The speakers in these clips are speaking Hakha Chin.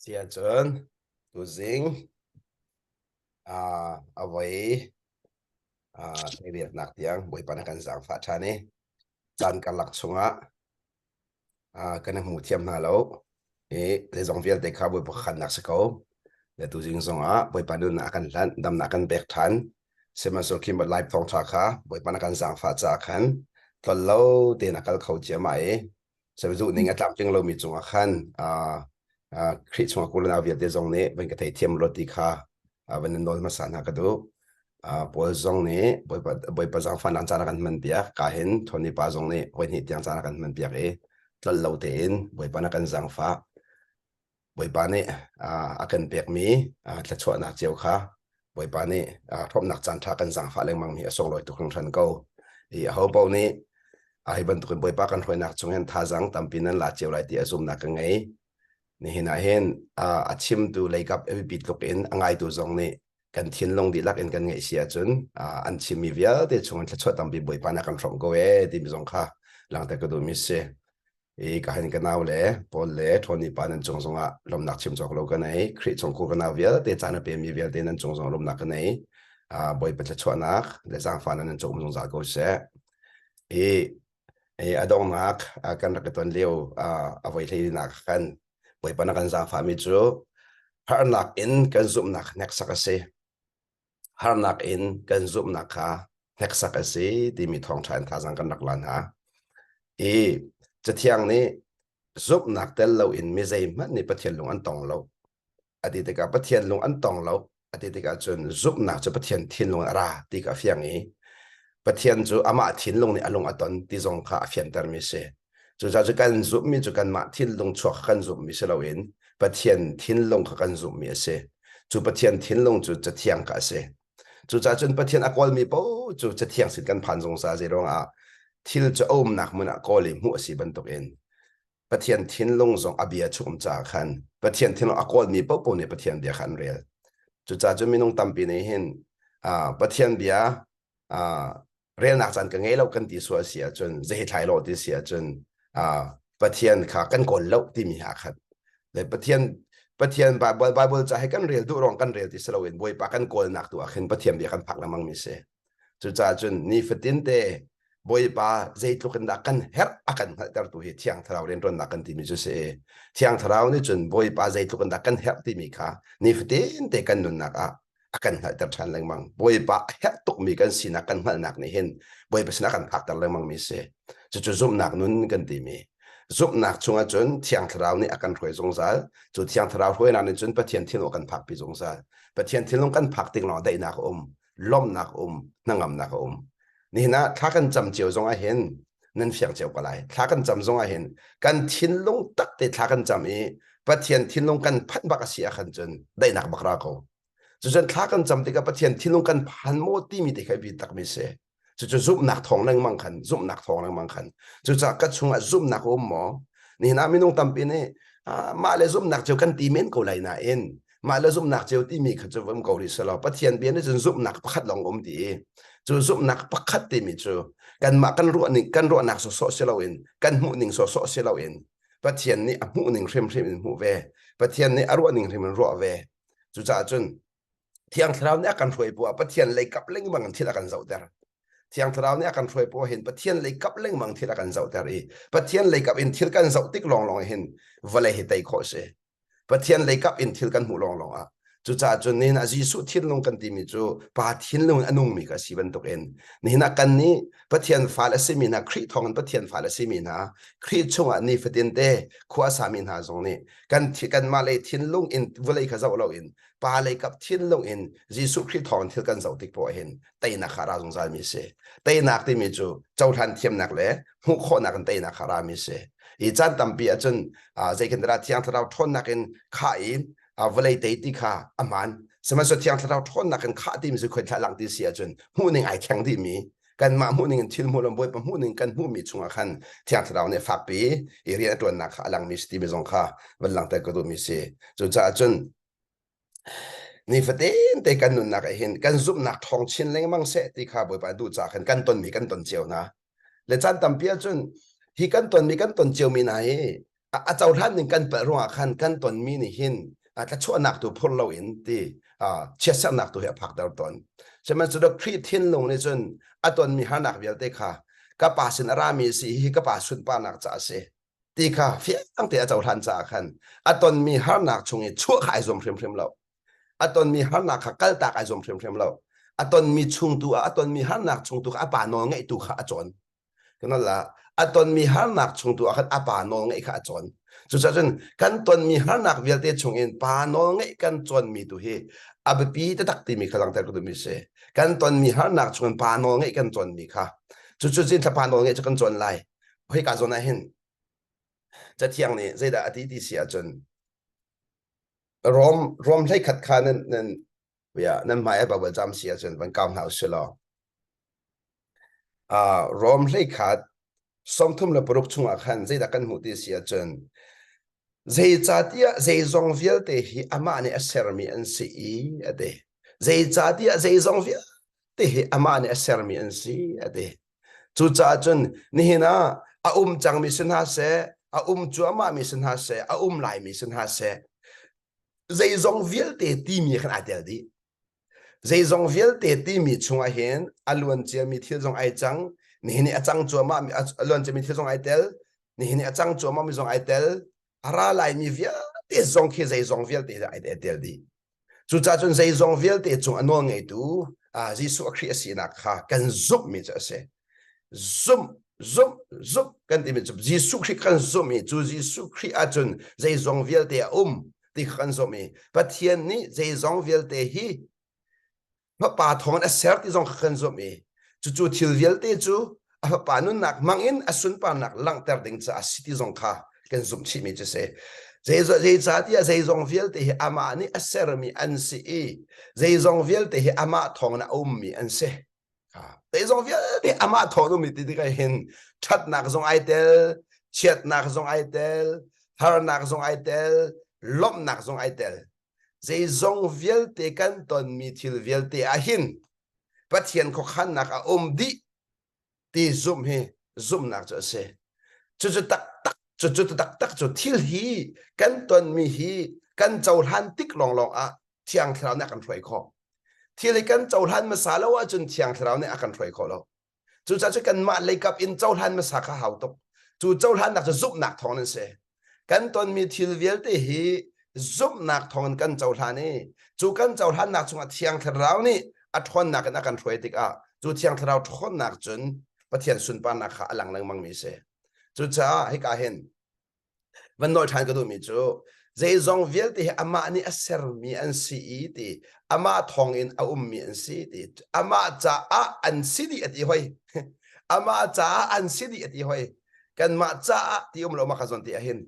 Si ahcun tuzing a voi hleiriatnak tiang Bawipa na kan zaangfah ṭhan i caan karlak chungah kan i hmu thiam hna lo i zeizong vialte kha Bawipa khannak si ko. Le tuzing zongah Bawipa nunnak a kan hlanh, damnak kan pek ṭhan. Sihmanhsehlaw khi live thawngṭha kha Bawipa na kan zaangfah caah khan tlol lo tein a kal kho ciammah i duh ning a tlamtling lomi cungah khan Khrih chungah kulana vialte zong nih van ka theithiam law ti kha van in nawl hmasa hna ka duh. Paul zong nih Bawipa Bawipa zaangfahnak caan a kan hman piak ka hin Tony pa zong nih voi hnih tiang caan a kan hman piak i tlol lo tein Bawipa na kan zaangfah. Bawipa nih a kan pekmi thluachuahnak cio kha Bawipa nih hrawmnak caan ṭha kan zaangfah lengmang mi a sunglawi tuk hringhran ko. I aho paoh nih hi bantukin Bawipa kan hruainak chungin thazaang tampi nan la cio lai ti a zumnak ka ngei. Nihin ah hin a chimtu leikap a biapi tluk in a ngaitu zong nih kan thinlung dihlak in kan ngeih si ahcun an chimmi vialte chungin thluachuah tampi Bawipa nih a kan hrawmh ko ee timi zong kha langhter ka duhmi si. I ka han ka nau le Paul le Tony pa nan cung zongah lawmhnak chim cawk lo ka nei. Khrih chungkhur ka nau vialte caan a pemi vialte nan cung zongah lawmhnak ka nei. Bawipa thluachuahnak le zaangfahnak nan cung um zungzal ko seh. I i a donghnak kan rak i ton lio a voi hleinak khan Bawipa na kan zaangfahmi cu harnak in kan zumhnak hneksak a si. Harnak in kan zumhnak kha hneksak a si timi thawngṭha in thazaang kan rak la hna. I Cathiang nih zumhnak tel loin mi zeihmanh nih Pathian lung an tong lo. A ti tikah Pathian lung an tong lo a ti tikah cun zumhnak cu Pathian thinlung in a ra ti kha a fiang i Pathian cu amah thinlung nih a lung a ton ti zong kha a fiantermi a si. Cucaah cu kan zumhmi cu kanmah thinlung chuak kha kan zumhmi si loin Pathian thinlung kha kan zumhmi a si. Cu Pathian thinlung cu Cathiang kha a si. Cucaah cun Pathian a kawlmi paoh cu Cathiang sin kan phan zungzal zei ruangah thil cu a umnak hmun ah kawl i hmuh a si bantukin Pathian thinlung zong a bia chung um caah khan Pathian thinlung a kawlmi paohpaoh nih Pathian bia kha an rel. Cucaah cun minung tampi nih hin Pathian bia relnak caan ka ngei lo kan ti sual si ahcun zei thlai lo ti si ahcun Pathian kha kan kawl lo timi ha khat le Pathian Pathian Bible Bible ca he kan rel duh rong kan rel ti si loin Bawipa kan kawlnak tu ah khin Pathian bia kan phak lengmang mi si. Cucaah cun nifatin te Bawipa zeitluk in dah kan herh a kan hngalhtertu hi Thiang Thlarau rianṭuannak kan timi cu si. Thiang Thlarau nih cun Bawipa zeitluk in dah kan herh timi kha nifatin te kan nunnak ah a kan hngalhter ṭhan lengmang. Bawipa a herh tukmi kan sinak kan hngalhnak nih hin Bawipa sinah kan phakter lengmang mi si. Cucu zumhnak nun kan timi. Zumhnak chungah cun Thiang Thlarau nih a kan hruai zungzal. Cu Thiang Thlarau hruainak nih cun Pathian thinlung a kan phakpi zungzal. Pathian thinlung kan phak tik lawng daihnak a um, lawmhnak a um, hnangamnak a um. Nihin ah thla kan cam cio zong ah hin nan fiang cio ko lai. Thla kan cam zong ah hin kan thinlung tak te thla kan cam i Pathian thinlung kan phanh bak a si ah khan cun daihnak bak ra ko. Cucun thla kan cam tikah Pathian thinlung kan phan maw timi te kha bi takmi si. Cucu zumhnak thawng lengmang khan, zumhnak thawng lengmang khan. Cucaah ka chungah zumhnak a um maw? Nihin ah minung tampi nih mah le zumhnak cu kan ti men ko lai nain mah le zumhnak cio timi kha cu um ko rih selaw Pathian bia nih cun zumhnak pakhat lawng um ti i cu zumhnak pakhat timi cu kanmah kan ruah ning kan ruahnak sawsawh si loin kan hmuh ning sawsawh si loin Pathian nih a hmuh ning hrimhrim in hmuh ve Pathian nih a ruah ning hrim in ruah ve cucaah cun Thiang Thlarau nih a kan hruai bu ah Pathian lei kap lengmang in thil a kan zohter. Thiang Thlarau nih a kan hruai bu hin Pathian lei kap lengmang thil a kan zohter i Pathian lei kap in thil kan zoh tik lawnglawng hin vawlei hi tei khawh si. Pathian lei kap in thil kan hmuh lawnglawng ah cucaah cun nihin ah Jesuh thinlung kan timi cu Pa thinlung in a nungmi ka si bantukin nihin ah kan nih Pathian fale a simi hna Khrih thawng in Pathian fale a simi hna Khrih chungah nifatin te khua sami hna zong nih kan kanmah lei thinlung in vawlei kha zoh loin pa lei kap thinlung in Jesuh Khrih thawng thil kan zoh tik poah hin teinak kha ra zungzal mi si. Teinak timi cu cohlan thiamnak le hmuh khawhnak in teinak kha ra mi si. I caan tampi ahcun zeikan dah Thiang Thlarau ṭhawnnak in khah i vawlei tei ti kha a hmaan. Sihmanhsehlaw Thiang Thlarau ṭhawnnak in khah timi cu khoi lang ti si ahcun hmuhning ai thleng dihmi kanmah hmuhning in thil hmuh lo Bawipa hmuhning kan hmuhmi chungah khan Thiang Thlarau nih fakpi i rian a ṭuannak kha a langmi si timi zong kha van langhter ka duhmi si. Cucaah cun nifatin te kan nunnak ah hin kan zumhnak ṭhawng chin lengmang seh ti kha Bawipa duh caah khan kan tonmi kan ton cio hna. Le caan tampi ahcun hi kan tonmi kan ton ciomi hna hi a cohlan ning kan palh ruangah khan kan tonmi nih hin Thlachuahnak tu phur loin ti chiatserhnak tu hi a phakter tawn. Sihmanhsehlaw Khrih thinlung nih cun a tonmi harnak vialte kha ka pa sin a rami si hi ka pa sunparnak ca a si ti kha fiang te a cohlan caah khan a tonmi harnak chung i chuah kha ai zuam hrimhrim lo. A tonmi harnak kha kaltak ai zuam hrimhrim lo. A tonmi chung tu ah a tonmi harnak chung tu kha a pa nawl ngeih tu kha a cawn. Kanala a tonmi harnak chung tu ah khan a pa nawl ngeih kha a cawn. Cucaah cun kan tonmi harnak vialte chungin pa nawl ngeih kan cawnmi tu hi a biapi taktak timi kha langhter ka duhmi si. Kan tonmi harnak chungin pa nawl ngeih kan cawnmi kha. Cucu zin thla pa nawl ngeih cu kan cawn lai. Hoi ka zawn ah hin Cathiang nih zeidah a ti ti si ahcun Rom Rom 11 kha nan nan ya nan hmai ah Bible cam si ahcun van kau hna usih law Rom 11 36 chungah khan zeidah kan hmuh ti si ahcun zeicahtiah zeizong vialte hi amah nih a sermi an si i a ti. Zeicahtiah zeizong vialte hi amah nih a sermi an si a ti. Cucaah cun nihin ah a um cangmi si hna seh, a um cuahmahmi si hna seh, a um laimi si hna seh, zeizong vialte timi khan aa tel dih. Zeizong vialte timi chungah hin a luan ciami thil zong ai cang, nihin i a cang cuahmahmi a luan ciami thil zong ai tel, nihin i a cang cuahmahmi zong ai tel, a ra laimi vialte zong khi zeizong vialte ai tel dih. Cucaah cun zeizong vialte cung a nawl ngeitu Jesuh Khrih a sinak kha kan zumhmi cu a si. Zumh, zumh, zumh kan timi cu Jesuh Khrih kan zumh i cu Jesuh Khrih ahcun zeizong vialte a um ti kha kan zumh i Pathian nih zeizong vialte hi Fapa thawngin a ser ti zong kha kan zumh i cucu thil vialte cu a fapa nunnak hmangin a sunparnak langhter ding caah a si ti zong kha kan zumh chihmi cu si. Zeicahtiah zeizong vialte hi amah nih a sermi an si i zeizong vialte hi amah thawngin a ummi an si. Zeizong vialte amah thawngin ummi ti tikah hin ṭhatnak zong ai tel, chiatnak zong ai tel, harnak zong ai tel, lawmhnak zong ai tel. Zeizong vialte kan tonmi thil vialte ah hin Pathian khuakhannak a um dih ti zumh hi zumhnak cu a si. Cucu taktak cucu taktak cu thil hi kan tonmi hi kan cohlan tik lawnglawng ah Thiang Thlarau nih a kan hruai khawh. Thil hi kan cohlan hmasa lo ahcun Thiang Thlarau nih a kan hruai khawh lo. Cucaah cu kanmah leikap in cohlan hmasa kha hau tuk. Cu cohlannak cu zumhnak thawng in si. Kan tonmi thil vialte hi zumhnak thawng in kan cohlan i cu kan cohlannak chungah Thiang Thlarau nih a ṭhawnnak in a kan hruai tikah cu Thiang Thlarau ṭhawnnak cun Pathian sunparnak kha a lang lengmangmi a si. Cucaah hika hin van nawl ṭhan ka duhmi cu zeizong vialte hi amah nih a sermi an si i ti amah thawngin a ummi an si ti amah caah an si dih a ti hoi amah caah an si dih a ti hoi kanmah caah ti um lo ma ka zawn ti ahhin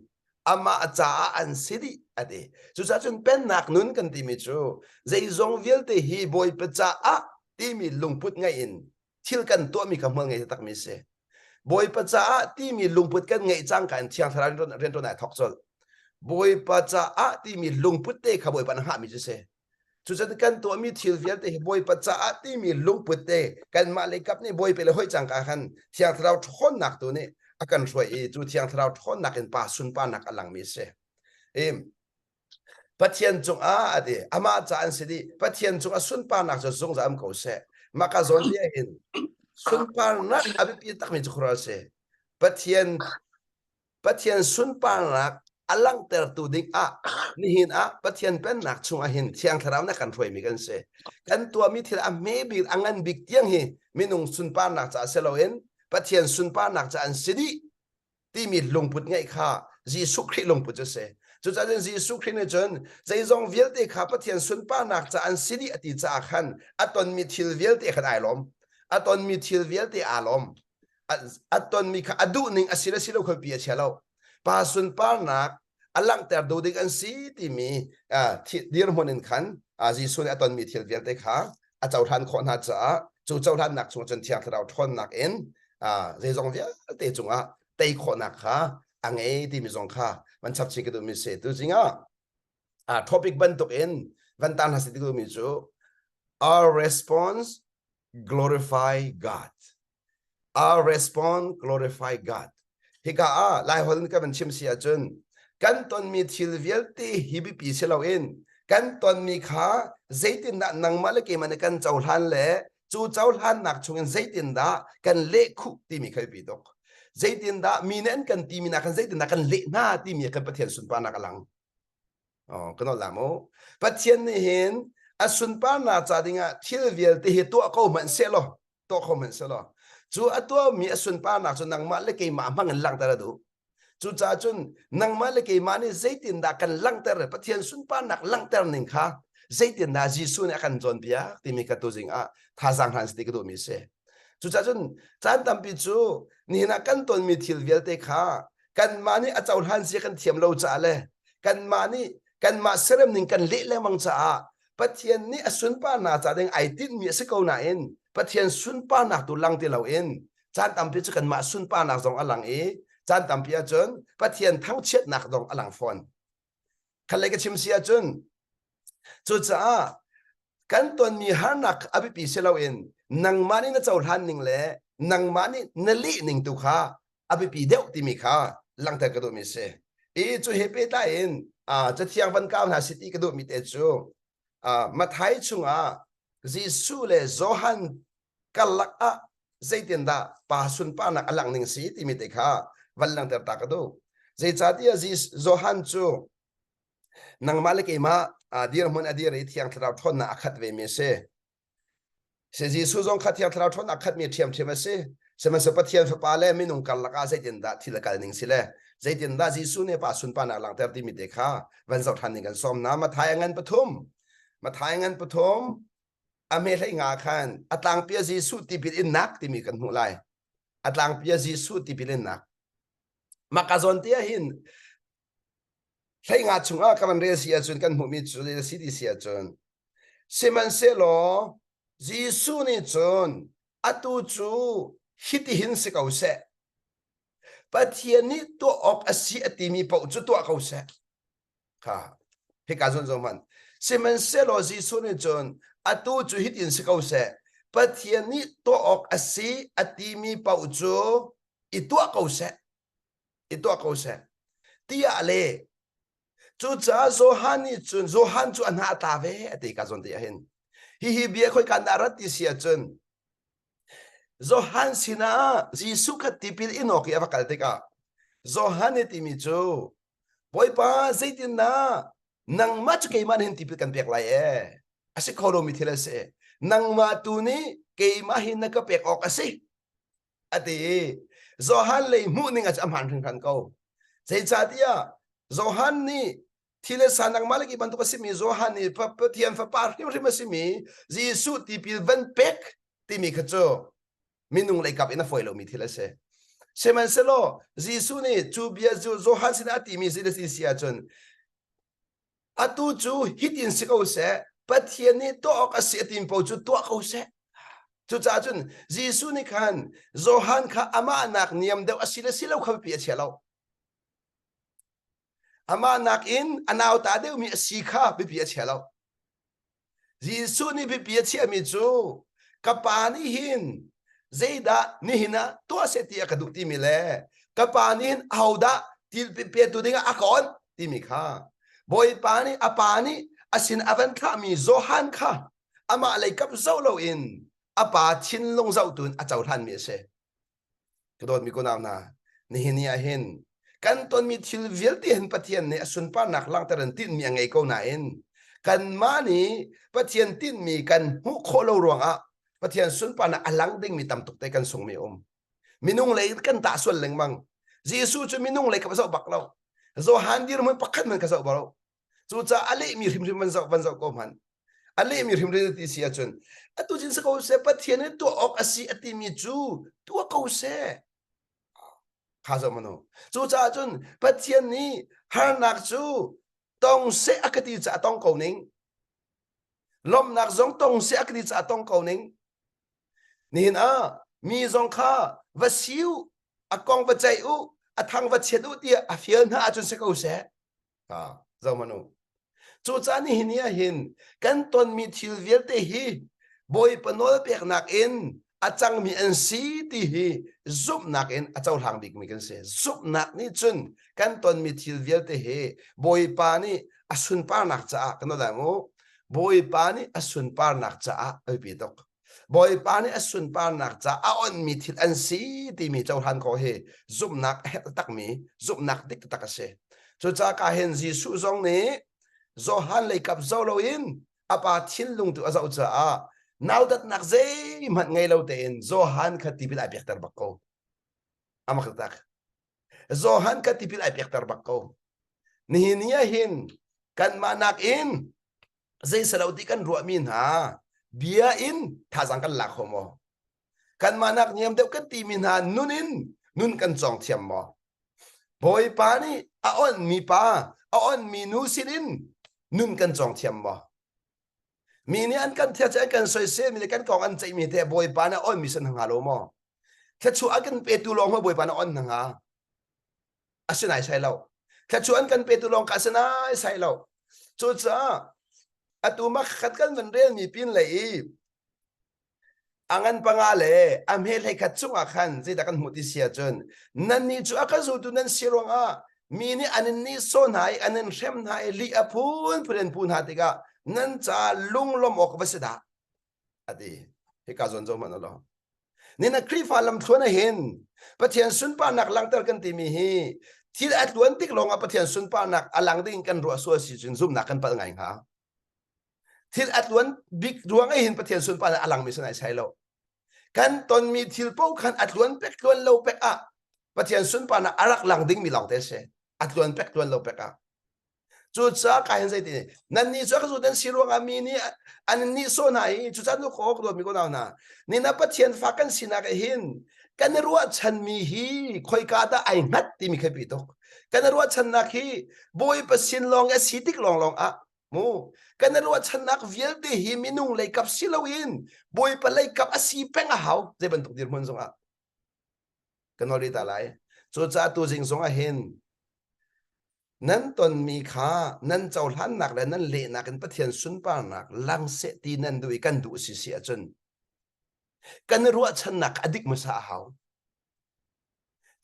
amah caah an si dih a ti. Cucaah cun pennak nun kan timi cu zeizong vialte hi Bawipa caah timi lungput ngeih in thil kan tuahmi kha hmual ngei takmi si. Bawipa caah timi lungput kan ngeih cangka in Thiang Thlarau rianṭuan ai thawk colh. Bawipa caah timi lungput te kha Bawipa na hngahmi cu si. Cucun kan tuahmi thil vialte hi Bawipa caah timi lungput te kanmah lei kap nih Bawipa le hoi cangka khan Thiang Thlarau ṭhawnnak tu nih a kan hruai i cu Thiang Thlarau ṭhawnnak in pa sunparnak a langmi si. I Pathian cungah a ti amah ca an si dih Pathian cungah sunparnak cu zungzal um ko seh mah ka zawn te hin sunparnak a biapi takmi cu khuaruah si Pathian Pathian sunparnak a langhtertu ding ah nihin ah Pathian pennak chungah hin Thiang Thlarau na kan hruaimi kan si kan tuahmi thil a hme bik a ngan bik tiang hi minung sunparnak caah si loin Pathian sunparnak caah an si dih timi lungput ngeih kha Jesuh Khrih lungput cu si. Cucaah cun Jesuh Khrih nih cun zeizong vialte kha Pathian sunparnak ca an si dih a ti caah khan a tonmi thil vialte khan ai lawm. A tonmi thil vialte aa lawm. A tonmi kha a duhning a si le si lo kha pi a chia lo. Pa sunparnak a langhter duh ding an si timi dirhmun in khan Jesuh nih a tonmi thil vialte kha a cohlan khawh hna caah cu cohlannak chung cun Thiang Thlarau ṭhawnnak in zeizong vialte cungah tei khawhnak kha a ngei timi zong kha van chap chih ka duhmi si. Tu zingah topic bantuk in van tar hna si ti duhmi cu our response glorify God. Our response glorify God. Hika ah Laiholh in ka van chim si ahcun. Kan tonmi thil vialte hi biapi si loin kan tonmi kha zeitindah nangmah le keimah nih kan cohlan le cu cohlannak chungin zeitindah kan leh khuh timi kha biapi tuk. Zeitindah mi nih an kan timi nak khan zeitindah kan leh hna timi kan Pathian sunparnak a lang. Oh, kan la mu. Pathian nih hin a sunparnak ca dingah thil vialte hi tuah ko hmanh sehlaw, tuah kho hmanh sehlaw, cu a tuahmi a sunparnak cu nangmah le keimah hmang in langhter a duh. Cucaah cun nangmah le keimah nih zeitindah kan langhter Pathian sunparnak langhter ning kha zeitindah Jesuh nih a kan cawnpiak timi ka tuzing ah thazaang hlan si ka duhmi a si. Cucaah cun caan tampi cu nihin ah kan tonmi thil vialte kha kanmah nih a cohlan zia kan thiam lo caah le kanmah nih kanmah serem ning kan leh lengmang caah Pathian nih a sunparnak ca ding ai tinhmi a si ko nain Pathian sunparnak tu lang ti loin caan tampi cu kanmah sunparnak zong a lang i caan tampi ahcun Pathian thangchiatnak zong a lang fawn. Khat lei ka chim si ahcun cucaah kan tonmi harnak a biapi si loin nangmah nih na cohlan ning le nangmah nih na leh ning tu kha a biapi deuh timi kha langhter ka duhmi si. I cu he pehtlai in cathiang van kau hna si ti ka duhmi te cu Matthai chungah Jesuh le Johan karlak ah zeitindah pa sunparnak a langh ning si timi te kha van langhter ta ka duh. Zeicahtiah Johan cu nangmah le keimah dirhmun a dir i Thiang Thlarau ṭhawnnak a khat vemi a si. Si Jesuh zong kha Thiang Thlarau ṭhawnnak a khatmi ṭhiamṭhiam a si. Sihmanhsehlaw Pathian Fapa le minung karlak ah zeitindah thil a kal ning si le zeitindah Jesuh nih Pa sunparnak langhter timi te kha van zoh ṭhan ding kan sawm hna. Matthai a ngan pathum. Matthai ngan pathum a hme hlei nga khan a tlangpi a Jesuh tipil innak timi kan hmuh lai. A tlangpi a Jesuh tipil innak. Maka zawn te ah hin hlei nga chungah ka van rel si ahcun kan hmuhmi cu rel si ti si ahcun sihmanhsehlaw Jesuh nih cun atu cu hitihin si ko seh Pathian nih tuah awk a si a timi paoh cu tuah ko seh kha hika zawn zong hmanh sihmanhsehlaw Jesuh nih cun atu cu hitin si ko seh Pathian nih tuah awk a si a timi paoh cu i tuah ko seh i tuah ko seh tiah le cucaah Johan nih cun Johan cu a hna a tla ve a ti ka zawn te ah hin hihi bia khoi kan dah rat ti si ahcun Johan sinah Jesuh kha tipil in awk i a va kal tikah Johan nih timi cu Bawipa zeitindah nangmah cu keimah nih hin tipil kan pek lai ee a si kho lomi thil a si nangmah tu nih keimah hi na ka pek awk a si a ti i Johan lei hmuh ning ah a hmaan hringhran ko. Zeicahtiah Johan nih thil le sa nangmah le bantuk a simi Johan nih Pathian fapa hrimhrim a simi Jesuh tipil van pek timi kha cu minung lei kap in a fawi lomi thil a si. Sihmanhsehlaw Jesuh nih cu bia cu Johan sinah a timi si le si ahcun Atu cu hitin si ko seh, Pathian nih tuah awk a si a timi paoh cu tuah ko seh. Cucaah cun Jesuh nih khan Johan kha amah nak niam deuh a si le si lo kha biapi a chia lo. Amah nakin a nauta deuhmi a si kha biapi a chia lo. Jesuh nih biapi a chiahmi cu ka pa nih hin zeidah nihin ah tuah seh ti a ka duh timi le ka pa nih hin ahodah til petu dingah a ka onh timi kha Bawipa nih a pa nih a sin a van thlahmi Johan kha amah lei kap zoh loin a pa thinlung zohtu in a cohlanmi a si. Ka dawtmi kunau hna, nihin ni ah hin kan tonmi thil vialte hin Pathian nih a sunparnak langhter in tinhmi a ngei ko nain kanmah nih Pathian tinhmi kan hmuh khawh lo ruangah Pathian sunparnak a lang dingmi tam tuk te kan sungmi um. Minung lei kan tah sual lengmang. Jesuh cu minung lei ka zoh bak lo. Johan dirhmun pakhat man ka zoh bak lo. Cucaah a lehmi hrimhrim van zoh van zoh ko hmanh. A lehmi hrimhrim ti si ahcun atu cin si ko seh Pathian nih tuah awk a si a timi cu tuah ko seh. Kha zoh manu. Cucaah cun Pathian nih harnak cu tong seh a ka ti caah tong ko ning. Lawmhnak zong tong seh a ka ti caah tong ko ning. Nihin ah mi zong kha va si u, a kong va ceih u, a thang va chiat u tiah a fial hna ahcun si ko seh. Ha, zohmanh u. Cucaah nihin ni ah hin kan tonmi thil vialte hi Bawipa nawlpeknak in a cangmi an si ti hi zumhnak in a cohlang bikmi kan si. Zumhnak nih cun kan tonmi thil vialte hi Bawipa nih a sunparnak caah kan lai mu. Bawipa nih a sunparnak caah a biapi tuk. Bawipa nih a sunparnak caah a onhmi thil an si timi cohlan ko hi zumhnak a herh takmi zumhnak dik taktak a si. Cucaah ka hin Jesuh zong nih Johan leikap zoh loin a pa thinlung tu a zoh caah nautatnak zeihmanh ngei lo tein Johan kha tipil ai pekter bak ko. Amak tak. Johan kha tipil ai pekter bak ko. Nihin ni ah hin kanmah nakin zei salo ti kan ruahmi hna bia in thazang kan lak kho maw? Kanmah nak niam deuh kan timi hna nun in nun kan cawng thiam maw? Bawipa nih a onhmi pa, a onhmi nu sinin nun kan cawng thiam maw? Mi nih an kan thiat an kan soisel mi le kan kong an ceihmi te Bawipa nih a onhmi sin hnga lo maw? Thluachuah a kan petu lawng ma Bawipa nih a onh hnga? A si nai sai lo. Thluachuah an kan petu lawng ka si nai sai lo. Cucaah atu makhat kan van relmi pin lei i A ngan panga le a hme 11 chungah khan zeidah kan hmuh ti si ahcun nannih cu a ka zultu nan si ruangah mi nih an in nihsawh hna i an in hrem hna i lih a phunphun in puh hna tikah nan caah lunglawmh awk va si dah a ti. Hika zawn zoh hmanh u law. Nina Khrihfa lamthluan ah hin Pathian sunparnak langhter kan timi hi thil a tluan tik lawngah Pathian sunparnak a lang ding kan ruah sual si cun zumhnak kan palh ngai hnga. Thil a tluan bik ruang ah hin Pathian sunparnak a langmi si nai sai lo. Kan tonmi thil paoh khan a tluan pek tluan lo pek ah Pathian sunparnak a rak lang dingmi lawng te si. A tluan pek tluan lo pek ah. Cucaah ka hin zeiti nannih cu a ka zu nan si ruangah mi nih an in nihsawh hna i cucaah nu ka awk dawtmi ko nau hna ni na Pathian fa kan sinak ah hin kan i ruahchanmi hi khoika dah ai hngat timi khi pi tuk. Kan i ruahchannak hi Bawipa sin lawng a si tik lawnglawng ah Mu kan i ruahchannak vialte hi minung leikap si loin Bawipa leikap a si peng a hau zei bantuk dirhmun zongah kan nawl rih ta lai. Cucaah tuzing zongah hin nan tonmi kha nan cohlannak le nan lehnak in Pathian sunparnak lang seh ti nan duh i kan duh si si ahcun kan i ruahchannak a dik hmasa a hau.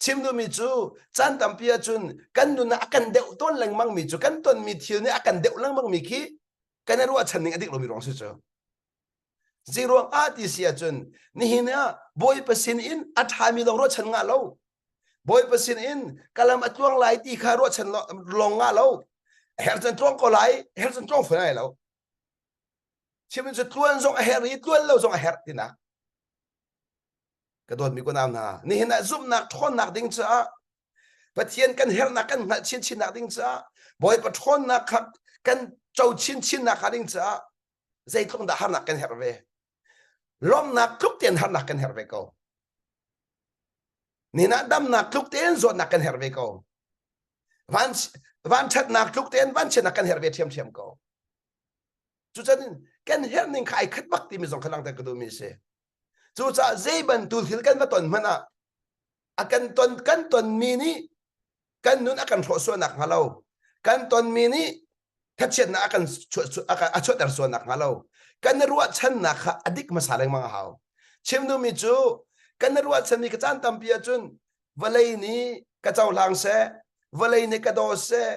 Chim duhmi cu caan tampi ahcun kan nun ah a kan deuh tawn lengmangmi cu kan tonmi thil nih a kan deuh lengmangmi khi kan i ruahchan ning a dik lomi ruang si cu. Zei ruang ah ti si ahcun nihin ah Bawipa sin in a ṭhami lawng ruahchan ngah lo. Bawipa sin in ka lam a tluang lai ti kha ruahchan lawng ngah lo. Herh cun tluang ko lai, herh cun tluang fawn lai lo. Chim cu tluan zong a herh i tluan lo zong a herh tinak. Ka dawtmi kunau hna, nihin ah zumhnak ṭhawnnak ding caah Pathian kan herhnak kan hngalh chinchinnak ding caah Bawipa ṭhawnnak kha kan co chinchinnak hnga ding caah zeitluk dah harnak kan herh ve. Lawmhnak tluk tein harnak kan herh ve ko. Nihin ah damnak tluk tein zawtnak kan herh ve ko. Van vanṭhatnak tluk tein vanchiatnak kan herh ve ṭhiamṭhiam ko. Cucun kan herh ning kha ai khat bak timi zong kha langhter ka duhmi a si. Cucaah zei bantuk thil kan va ton hmanh ah a kan ton kan tonmi nih kan nun a kan hrawh sualnak hnga lo. Kan tonmi nih thachiatnak a kan a chuahter sualnak hnga lo. Kan i ruahchannak kha a dik hmasa lengmang a hau. Chim duhmi cu kan i ruahchanmi ka caan tampi ahcun vawlei nih ka cohlang seh, vawlei nih ka daw seh,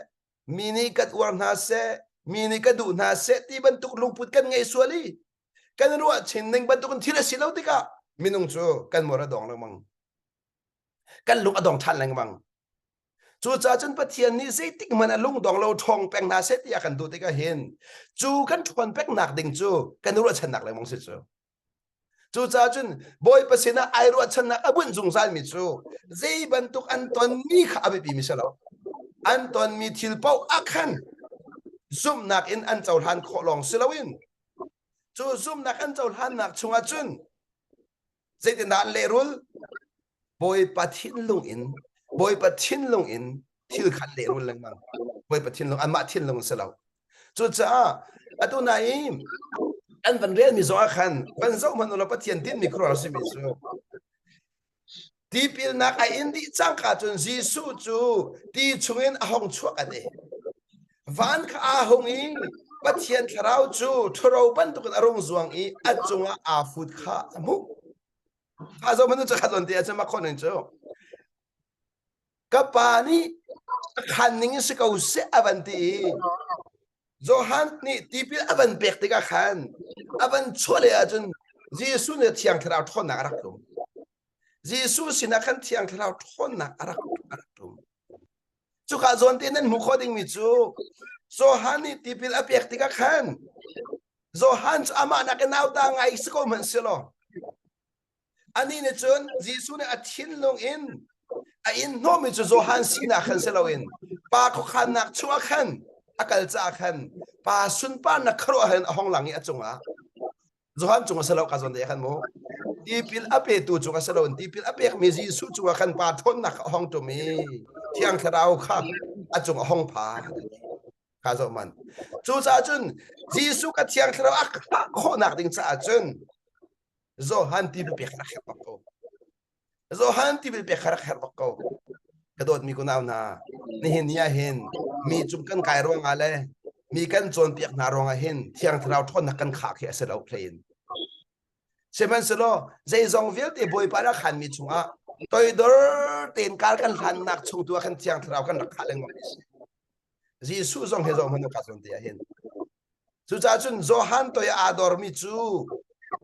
mi nih kan uar hna seh, mi nih ka duh hna seh ti bantuk lungput kan ngei sual i kan ruah chin ning bantukin thil a si lo tikah minung cu kan mor a dong lengmang kan lung a dong ṭhan lengmang cucaah cun Pathian nih zeitik hmanh a lung dong lo ṭhawng peng hna seh ti a kan duh tikah hin cu kan ṭhawn peknak ding cu kan ruahchannak lengmang si cu Cucaah cun Bawipa sinah ai ruahchannak a bunh zungzalmi cu zei bantuk an tonmi kha a biapimi si lo. An tonmi thil paoh ah khan zumhnak in an cohlan khawh lawng si loin cu zumhnak an cohlannak chungah cun zeitindah an lehrul? Bawipa thinlung in Bawipa thinlung in thil kha an lehrul lengmang. Bawipa thinlung anmah thinlung si lo. Cucaah atu na i an van relmi zong ah khan van zoh hmanh ulaw Pathian tinhmi khuaruahhar simi cu tipilnak a in dih cangka cun Jesuh cu ti chungin a hong chuak an i van kha aa hung i Pathian thlarau cu ṭhuro bantukin a rung zuang i a cungah aa fut kha a hmuh. Kha zo manu cu kha zawn te ah cun mak khawh ning cu. Ka pa nih a khan ning in si ko seh a van ti i Johan nih tipil a van pek tikah khan a van chuah leh ahcun Jesuh nih Thiang Thlarau ṭhawnnak a rak tlum. Jesuh sinah khan Thiang Thlarau ṭhawnnak a rak a rak tlum. Cuka zawn te nan hmuh khawh dingmi cu Johan nih tipil a pek tikah khan Johan cu amah nakin nauta ngai si ko hmanh selaw anih nih cun Jesuh nih a thinlung in a in hnawhmi cu Johan sinak khan si loin pa khuakhannak chungah khan a kal caah khan pa sunparnak khuaruah hin a hong lang i a cungah Johan cung a si lo ka zawn te khan mu tipil a petu cung a si lo tipil a pekmi Jesuh cungah khan pa ṭhawnnak a hong ṭum i Thiang Thlarau kha a cung a hong pha kha zoh man cucaah cun Jesuh ka Thiang Thlarau a khah khawhnak ding caah cun Johan tipil pek rak herh bak ko Johan tipil pek kha rak herh bak ko. Ka dawtmi kunau hna, nihin ni ah hin mi cung kan kai ruangah le mi kan cawnpiak hna ruangah hin Thiang Thlarau ṭhawnnak kan khah khi a si lo hlei in. Sihmanhsehlaw zeizong vialte Bawipa rak khanmi chungah toidor tein kar kan hlannak chung tu ah khan Thiang Thlarau kan rak khah lengmang a si. Jesuh zong he zong hmanh ka zawn te ah hin Cucaah cun Johan toi aa dormi cu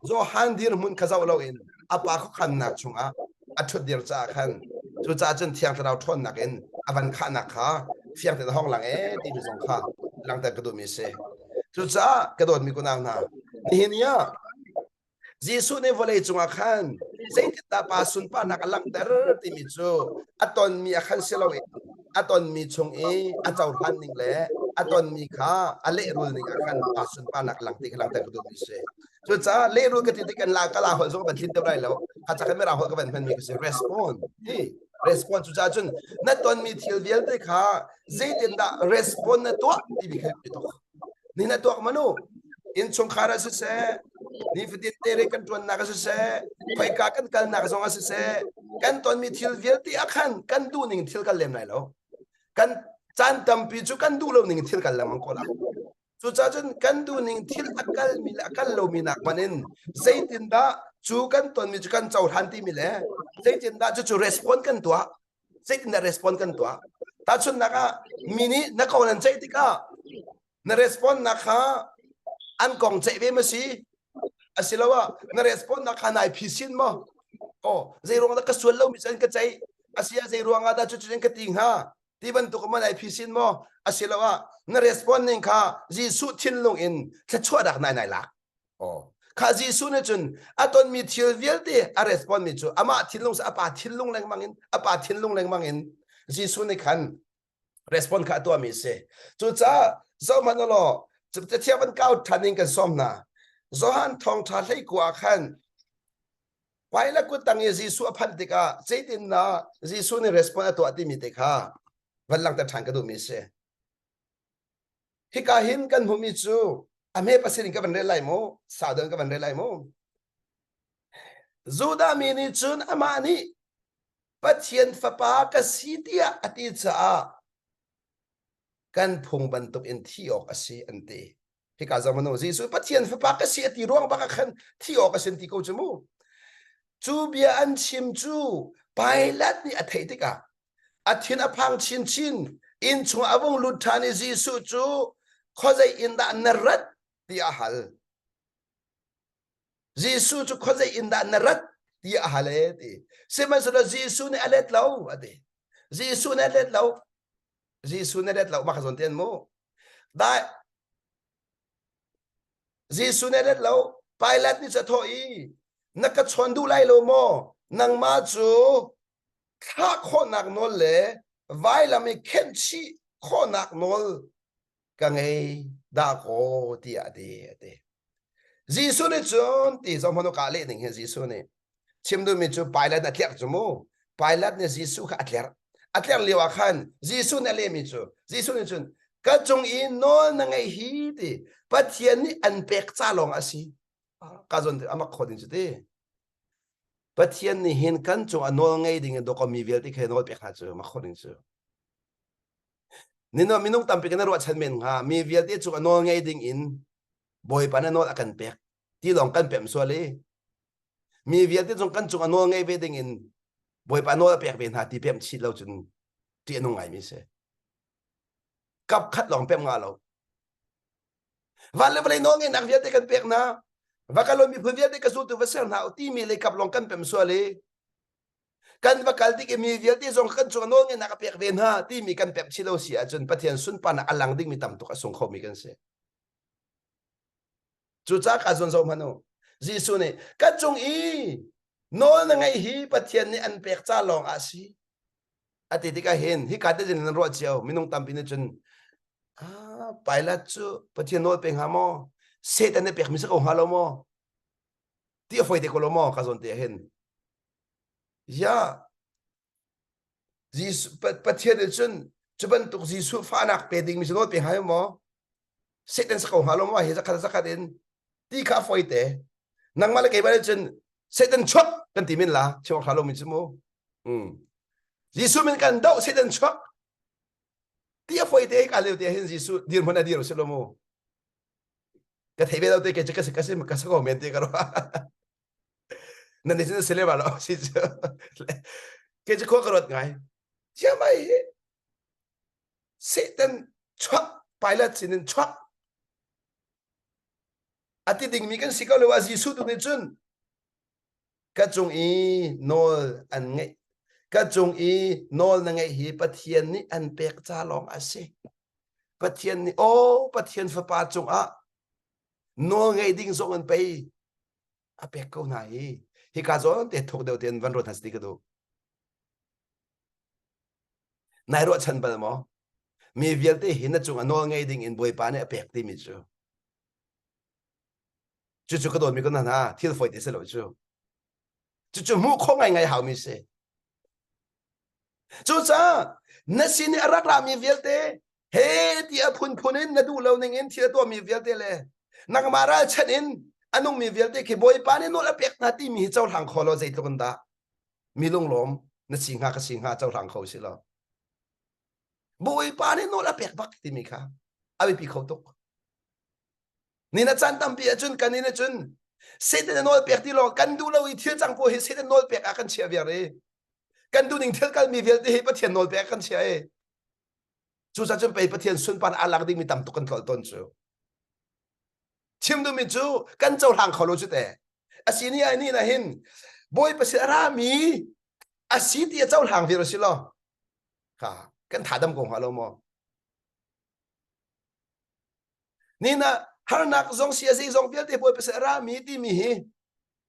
Johan dirhmun kha zoh loin a pa khuakhannak chungah a ṭhutdir caah khan cucaah cun Thiang Thlarau ṭhawnnak in a van khahnak kha fiang tein a hong lang ee timi zong kha langhter ka duhmi a si. Cucaah ka dawtmi kunau hna, nihin ni ah Jesuh nih vawlei cungah khan zeitindah pa sunparnak a langhter timi cu a tonmi a khan si loin a tonmi chung i a cohlan ning le a tonmi kha a lehrul ning ah khan pa sunparnak a lang ti kha langhter ka duhmi a si. Cucaah lehrul ka ti tik kan la ka la holh zong ka van thlin deuh lai lo. Kha ca kan mirang holh ka van hmanmi ka si. Respond. Ti respond cucaah cun na tonmi thil vialte kha zeitindah respond na tuah timi kha biapi tuk. Ni na tuak manu innchungkhar ah siseh nifatin te re kan ṭuannak ah siseh khoika kan kalnak zong ah siseh kan tonmi thil vialte ah khan kan duh ning thil kan lem lai lo kan caan tampi cu kan duh lo ning thil kan lengmang ko la cucaah cun kan duh ning thil a kalmi le a kal lomi nak hmanh in zeitindah cu kan tonmi cu kan cohlan timi le zeitindah cucu respond kan tuah zeitindah respond kan tuah tahchunhnak ah mi nih na kong nan ceih tikah na respond nak kha an kong ceih ve ma si asiloah na respond nak kha nai phisin maw oh zei ruang dah ka sual lo mi cu an ka ceih asia zei ruang ah dah cucu an ka ti hnga ti bantuk ma nai phisin maw asiloah na respond ning kha Jesuh thinlung in thluachuahnak nai nai lak Oh. Kha Jesuh nih cun a tonmi thil vialte a respond mi cu amah thinlung a pa thinlung lengmang in a pa thinlung lengmang in Jesuh nih khan respond kha a tuahmi a si. Cucaah zohhmanh u law Cathiang van kau ṭhan in kan sawm hna. Johan thawngṭha hleikua ah khan Pilate kut tang i Jesuh a phanh tikah zeitindah Jesuh nih respond a tuah timi te kha van langhter ṭhan ka duhmi a si. Hika hin kan hmuhmi cu a hme pasir in ka van rel lai mu, sau deuh in ka van rel lai mu. Judah mi nih cun amah nih Pathian fapa ka si tiah a ti caah kan phung bantuk in thi awk a si an ti. Hika zong manu Jesuh Pathian fapa ka si a ti ruang bak ah khan thi awk a si an ti ko cu mu. Cu bia an chim cu Pilate nih a theih tikah A thin a phang chinchin. Inn chung a vung lut ṭhan i Jesuh cu khuazei in dah na rat tiah a hal. Jesuh cu khuazei in dah na rat tiah a hal e ti. Sihmanhsehlaw Jesuh nih a let lo a ti. Jesuh nih a let lo. Jesuh nih a let lo. Mah kha zawn te an mu. Dai Jesuh nih a let lo. Pilate nih cu a thawh i na ka chawn duh lai lo maw? Nangmah cu thlah khawhnak nawl le vailam i khenh chih khawhnak nawl ka ngei dahkaw tiah a ti a ti. Jesuh nih cun ti zong hmanu ka leh ning hi Jesuh nih chim duhmi cu Pilate a tlerh cu mu Pilate nih Jesuh kha a tlerh a tlerh lio ah khan Jesuh nih a lehmi cu Jesuh nih cun ka cung i nawl na ngeih hi ti Pathian nih an pek ca lawng a si ka zawn amak kho ding cu ti Pathian nih hin kan cung a nawl ngei ding in dawkaw mi vialte kha nawl pek hna cu mak kho ding cu. Nino minung tampi kan ruahchan men hnga mi vialte cung a nawl ngei ding in Bawipa na nawl a kan pek ti lawng kan pem sual i. Mi vialte zong kan cung a nawl ngei ve ding in Bawipa nawl a pek ve hna ti pemh chih lo cun ṭih a nung ngaimi si. Kap khat lawng pemh nga lo. Van le vawlei nawl ngeihnak vialte kan pek hna. Va kal miphun vialte ka zultu va ser hna u timi lei kap lawng kan pem sual i kan va kal tik i mi vialte zong kan cung nawl ngeihnak a pek ve hna timi kan pemh chih lo si ahcun Pathian sunparnak a lang dingmi tam tuk a sung khomi kan si. Cucaah ka zawn zoh hmanh u. Jesuh nih ka cung i nawl na ngeih hi Pathian nih an pek ca lawng ah si. A ti tikah hin hika te zin nan ruah cio minung tampi nih cun ah Pilate cu Pathian nawl pe hnga maw? Satan nih pekmi si ko hnga lo maw? Ti a fawi te ko lo maw ka zawn te ah hin. Ya Jesuh, Pathian nih cun cu bantuk Jesuh fahnak pe dingmi cu nawl pe hnga maw? Satan si ko hnga lo maw? Hi zakhat zakhat in ti kha a fawi te. Nangmah le keimah nih cun Satan chuak kan ti men la chim awk hlah lomi cu mu. Mm. Jesuh min kan doh Satan chuak ti a fawi te ka leo te hin Jesuh dirhmun a dir si lo mu. Ka thei ve lo te ke ka ka si ka sa ko men te ka ruah. Nan nih cun si le ba lo si cu. Ke cu khua ka ruat ngai. Cia mai hi Satan chuak pilot sin in chuak a ti dingmi kan si ko lo ah Jesuh tu nih cun ka cung i nawl an ngeih ka cung i nawl na ngeih hi Pathian nih an pek ca lawng a si Pathian nih aw Pathian fapa cungah nawl ngei ding zong an pei a pek ko hna hi hika zawn te thuk deuh tein van ruat hna si ka duh nai ruahchan bal maw mi vialte hi na cung a nawl ngei ding in Bawipa nih a pek timi cu cucu ka dawtmi ko hna hna thil fawi te si lo cu cucu hmuh khawh ngaingai haumi si Cucaah na sin i a rak rami vialte he ti a phunphun in na duh lo ning in thil a tuahmi vialte le nangmah ralchanh in a nungmi vialte khi Bawipa nih nawl a pek hna timi hi cohlang kho law zeitluk in dah mi lunglawm na si hnga ka si hnga cohlang kho si lo. Bawipa nih nawl a pek bak timi kha a biapi kho tuk. Ni na caan tampi ahcun kan in ahcun Satan a nawl pek ti lo kan duh lo i thil cang pawl hi Satan nawl pek ah kan chiah viar i kan duh ning thil kalmi vialte hi Pathian nawl pek ah kan chiah i cucaah cun pei Pathian sunpan aa lak dingmi tam tuk kan tlolh tawn cu chim duhmi cu kan cohlang kho lo cu te asi ni ai ni na hin Bawipa sin a rami asi ti a cohlang viar si lo kha kan tha dam ko hnga lo maw Ni na harnak zong si a zeizong vialte Bawipa sin a rami timi hi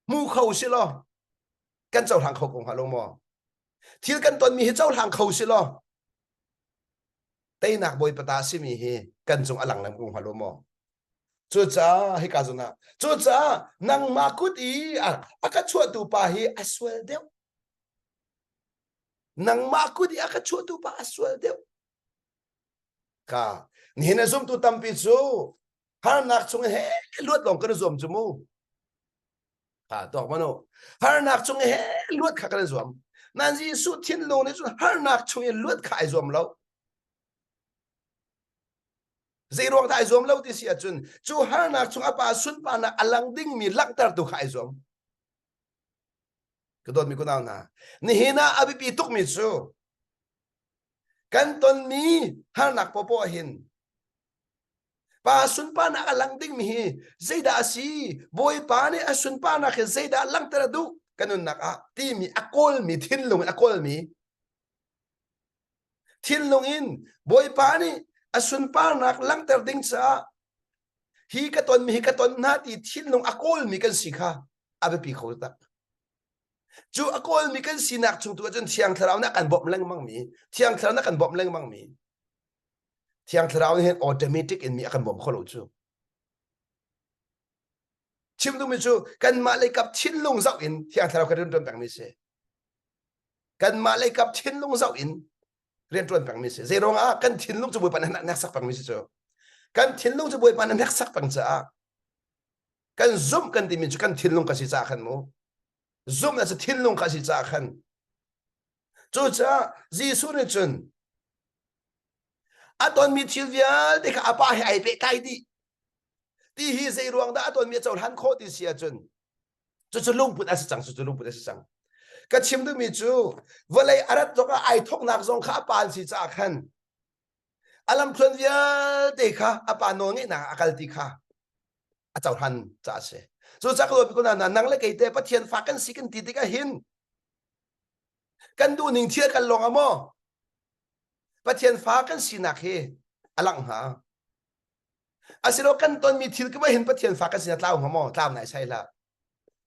hmu kho si law kan cohlang kho ko hnga lo maw? Thil kan tonmi hi cohlang kho si law teinak Bawipa ta simi hi kan cung a lang lem ko hnga lo maw? Cucaah hika zawn ah cucaah nangmah kut i a ka chuahtu pa hi a sual deuh. Nangmah kut i a ka chuahtu pa a sual deuh. Ka nihin a zumtu tampi cu harnak chung he luat lawng kan i zuam cu mu. Ha tuak manu. Harnak chung he luat kha kan i zuam. Nan Jesuh thinlung nih cun harnak chung i luat kha ai zuam lo. Zei ruang dah ai zuam lo ti si ahcun cu harnak chung a pa sunparnak a lang dingmi langhtertu kha ai zuam. Ka dawtmi kunau hna, nihin ah a biapi tukmi cu Kan tonmi harnak popoh hin pa sunparnak a lang dingmi hi zeidah a si? Bawipa nih a sunparnak hi zeidah langhter a duh kan nunnak ah timi a kawlmi thinlung in a kawlmi thinlung in Bawipa nih a sunparnak langhter ding caah hi ka tonmi hi ka ton hna ti thinlung a kawlmi kan si kha a biapi kho tak. Cu a kawlmi kan sinak chung tu ahcun Thiang Thlarau nih a kan bawmh lengmang mi, Thiang Thlarau nih a kan bawmh lengmang mi. Thiang Thlarau nih hin automatic in mi a kan bawm kho lo cu. Chim duhmi cu kanmah lei kap thinlung zoh in Thiang Thlarau kan rianṭuan pengmi si. Kanmah lei kap thinlung zoh in rianṭuan pengmi si. Zei ruangah kan thinlung cu Bawipa nih a hneksak pengmi si cu. Kan thinlung cu Bawipa nih a hneksak peng caah kan zumh kan timi cu kan thinlung ka si caah khan mu zumh cu thinlung kha si caah khan cucaah Jesuh nih cun a tonmi thil vialte kha a pa he ai pehtlai dih ti hi zei ruang dah a tonmi a cohlan khawh ti si ahcun. Cucu lungput a si cang, cucu lungput a si cang. Ka chim duhmi cu vawlei a rat zong ah ai thawknak zong kha a pa an si caah khan a lamthluan vialte kha a pa nawl ngeihnak a kal ti kha a cohlan caah a si. Cucaah ka dawt ko hna, nang le kei te Pathian fa kan si kan ti tikah hin kan duhning thil kan lawng ah maw Pathian fa kan sinak hi a langh hnga? Asilo kan tonmi thil ka hin Pathian fa kan sinak tlau hnga maw? Tlau nai sai hlah.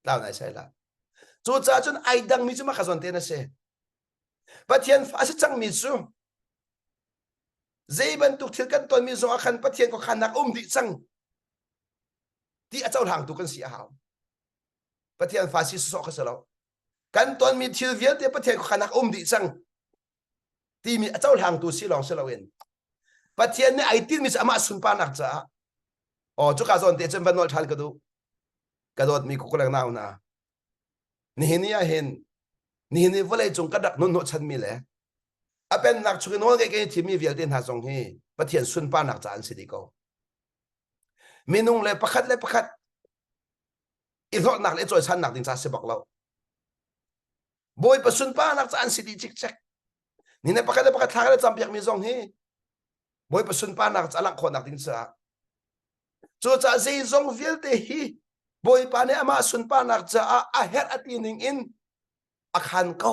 Tlau nai sai hlah. Cucaah cun ai dangmi cu maka zawn te na si. Pathian fa a si cangmi cu zei bantuk thil kan tonmi zong ah khan Pathian khuakhannak um dih cang ti a cohlangtu kan si a hau. Pathian fa si sawsawh kha si lo. Kan tonmi thil vialte Pathian khuakhannak um dih cang timi a cohlangtu si lawng si loin Pathian nih ai tinhmi cu amah sunparnak caah aw cuka zawn te cun van nawl ṭhan ka duh. Ka dawtmi kukuleng nau hna nihin ni ah hin nihin ni vawlei cung kan rak nun hnawhchanmi le a pennak chung i nawl ngeih kan i thimmi vialte hna zong hi Pathian sunparnak caah an si dih ko. Minung le pakhat le pakhat i hlawtnak le i cawisannak ding ca si bak lo. Bawipa sunparnak caah an si dih cikcek. Ni ne pakhat le pakhat thla kan i campiakmi zong hi Bawipa sunparnak ca langh khawhnak ding caah. Cucaah zeizong vialte hi Bawipa nih amah sunparnak caah a herh a ti ning in a khan ko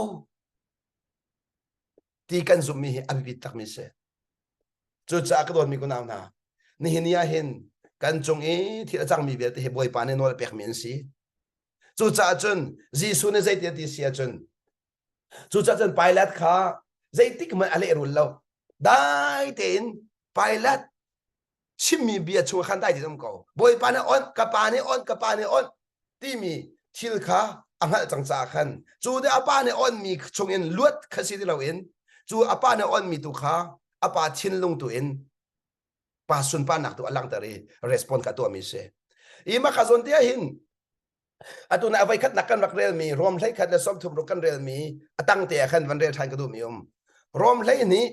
ti kan zumhmi hi a biapi takmi si. Cucaah ka dawtmi kunau hna, nihin ni ah hin kan cung i thil a cangmi vialte hi Bawipa nih nawl a pekmi an si. Cucaah cun Jesuh nih zeiti a ti si ahcun Cucaah cun Pilat kha zeitik hmanh a lehrul lo. Dai tein Pilat chimmi bia chung ah khan dai tein um ko. Bawipa nih onh, ka pa nih onh, ka pa nih onh timi thil kha a hngalh cang caah khan cu nih a pa nih onhmi chungin luat kha si ti loin cu a pa nih onhmi tu kha a pa thinlung tu in pa sunparnak tu a langhter i respond kha tuahmi si. I mah kha zawn te ah hin Atu na voi khatnak kan rak relmi Rom hlei khat le 30 ruk kan relmi a tang te ah khan van rel ṭhan ka duhmi um. Rom hlei nih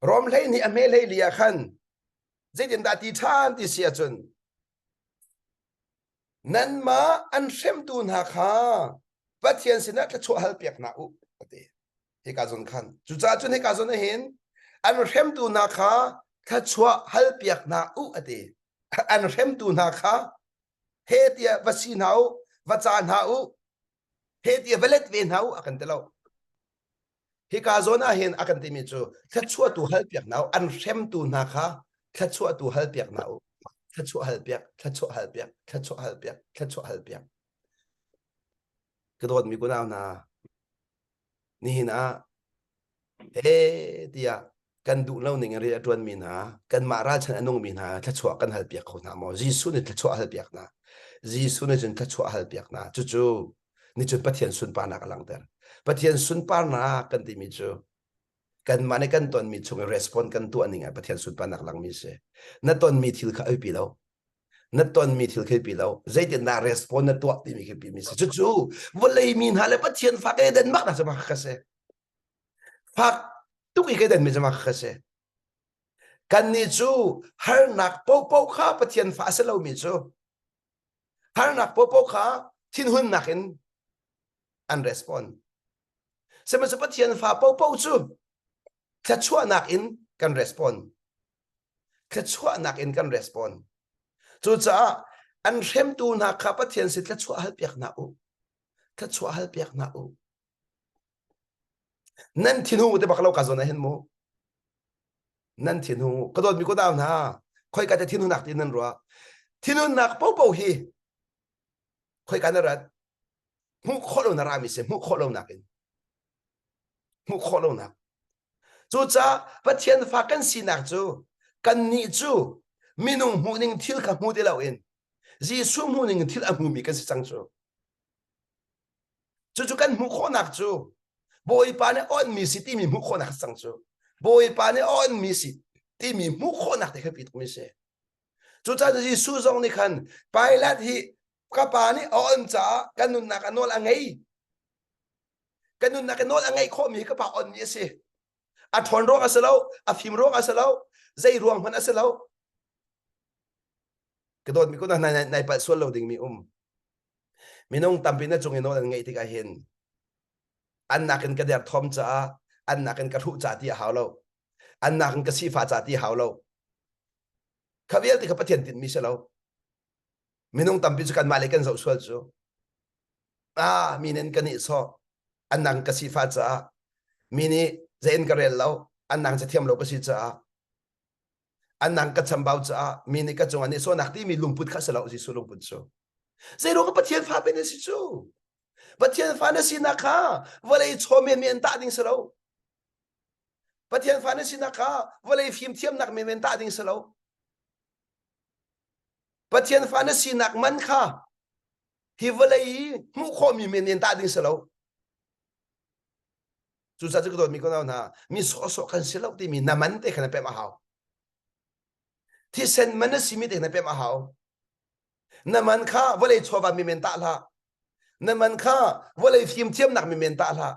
Rom hlei nih a hme hlei li ah khan zeitindah ti ṭhan ti si ahcun nanmah an hremtu hna kha Pathian sinah thluachuah hal piak hna u a ti. Hika zawn khan. Cucaah cun hika zawn ah hin an hremtu hna kha thluachuah hal piak hna u a ti. An hremtu hna kha he tiah va si hna u, va ca hna u, he tiah va let ve hna u a kan ti lo. Hika zawn ah hin a kan timi cu thluachuahtu hal piak hna u, an hremtu hna kha thluachuahtu hal piak hna u. Thluachuah hal piak, thluachuah hal piak, thluachuah hal piak, thluachuah hal piak. Ka dawtmi kunau hna, nihin ah he tiah kan duh lo ning in rian a ṭuanmi hna, kanmah ralchan a nungmi hna thluachuah kan halpiak kho hna maw? Jesuh nih thluachuah halpiak hna. Jesuh nih cun thluachuah halpiak hna. Cucu nih cun Pathian sunparnak a langhter. Pathian sunparnak kan timi cu kanmah nih kan tonmi chung i respond kan tuah ning ah Pathian sunparnak langmi si. Na tonmi thil kha a biapi lo. Na tonmi thil khi pi lo. Zeitindah respond na tuah timi khi pimi si. Cucu vawlei mi hna le Pathian fak e den mak na sama kha si. Fak tuk i ke den mi sama kha si. Kannih cu harnak popo kha Pathian fa a si lomi cu harnak popo kha thinhunnak in an respond. Sihmanhsehlaw Pathian fa popo cu thluachuahnak in kan respond. Thluachuahnak in kan respond. Cucaah an hremtu hna kha Pathian sin thluachuah halpiak hna u. Thluachuah halpiak hna u. Nan thinhung te bak lo ka zawn ah hin mu. Nan thinhung ka dawtmi ko dau hna. Khoi ka te thinhunnak ti nan ruah. Thinhunnak popo hi khoi ka na rat. Hmuh khawh lo na rami si hmuh khawh lo nak in. Hmuh khawh lo nak. Cucaah Pathian fa kan sinak cu kannih cu minung hmuhning thil kha hmu ti loin Jesuh hmuhning thil a hmumi kan si cang cu. Cucu kan hmuh khawhnak cu Bawipa nih awnmi si timi hmuh khawhnak si cang cu. Bawipa nih awnmi si timi hmuh khawhnak te kha pi tukmi si. Cucaah Jesuh zong nih khan Pilate hi ka pa nih a on caah kan nunnak a nawl a ngei. Kan nunnak i nawl a ngeih khawhmi hi ka pa onmi a si. A ṭhawn ruang a si lo, a fim ruang a si lo, zei ruang hmanh a si lo. Ka dawtmi ko nai nai palh sual lo dingmi um. Minung tampi na cung i nawl an ngeih tikah hin an nakin ka derthawm caah an nakin ka hruh ca ti a hau lo. An nakin ka sifah ca ti a hau lo. Kha vialte kha Pathian tinhmi si lo. Minung tampi cu kanmah le kan zoh sual cu. Ah, mi nih an ka nihsawh. An nang ka sifah caah. Mi nih zei in ka rel lo. An nang cathiam lo ka si caah. An nang ka chambau caah mi nih ka cungah nihsawhnak timi lungput kha si lo Jesuh lungput cu. Zeiruang ah Pathian fa pe na si cu? Pathian fa na sinak kha vawlei chaw menmen tah ding si lo. Pathian fa na sinak kha vawlei fimthiamnak menmen tah ding si lo. Pathian fa na sinak man kha hi vawlei i hmuh khawhmi men in tah ding si lo. Cucaah cu ka dawtmi ka nau hna, mi sawhsawh kan si lo timi na man te kha na pemh a hau. Thisen man na simi te kha na pemh a hau. Na man kha vawlei chawva mi men tah hlah. Na man kha vawlei fimthiamnak mi men tah hlah.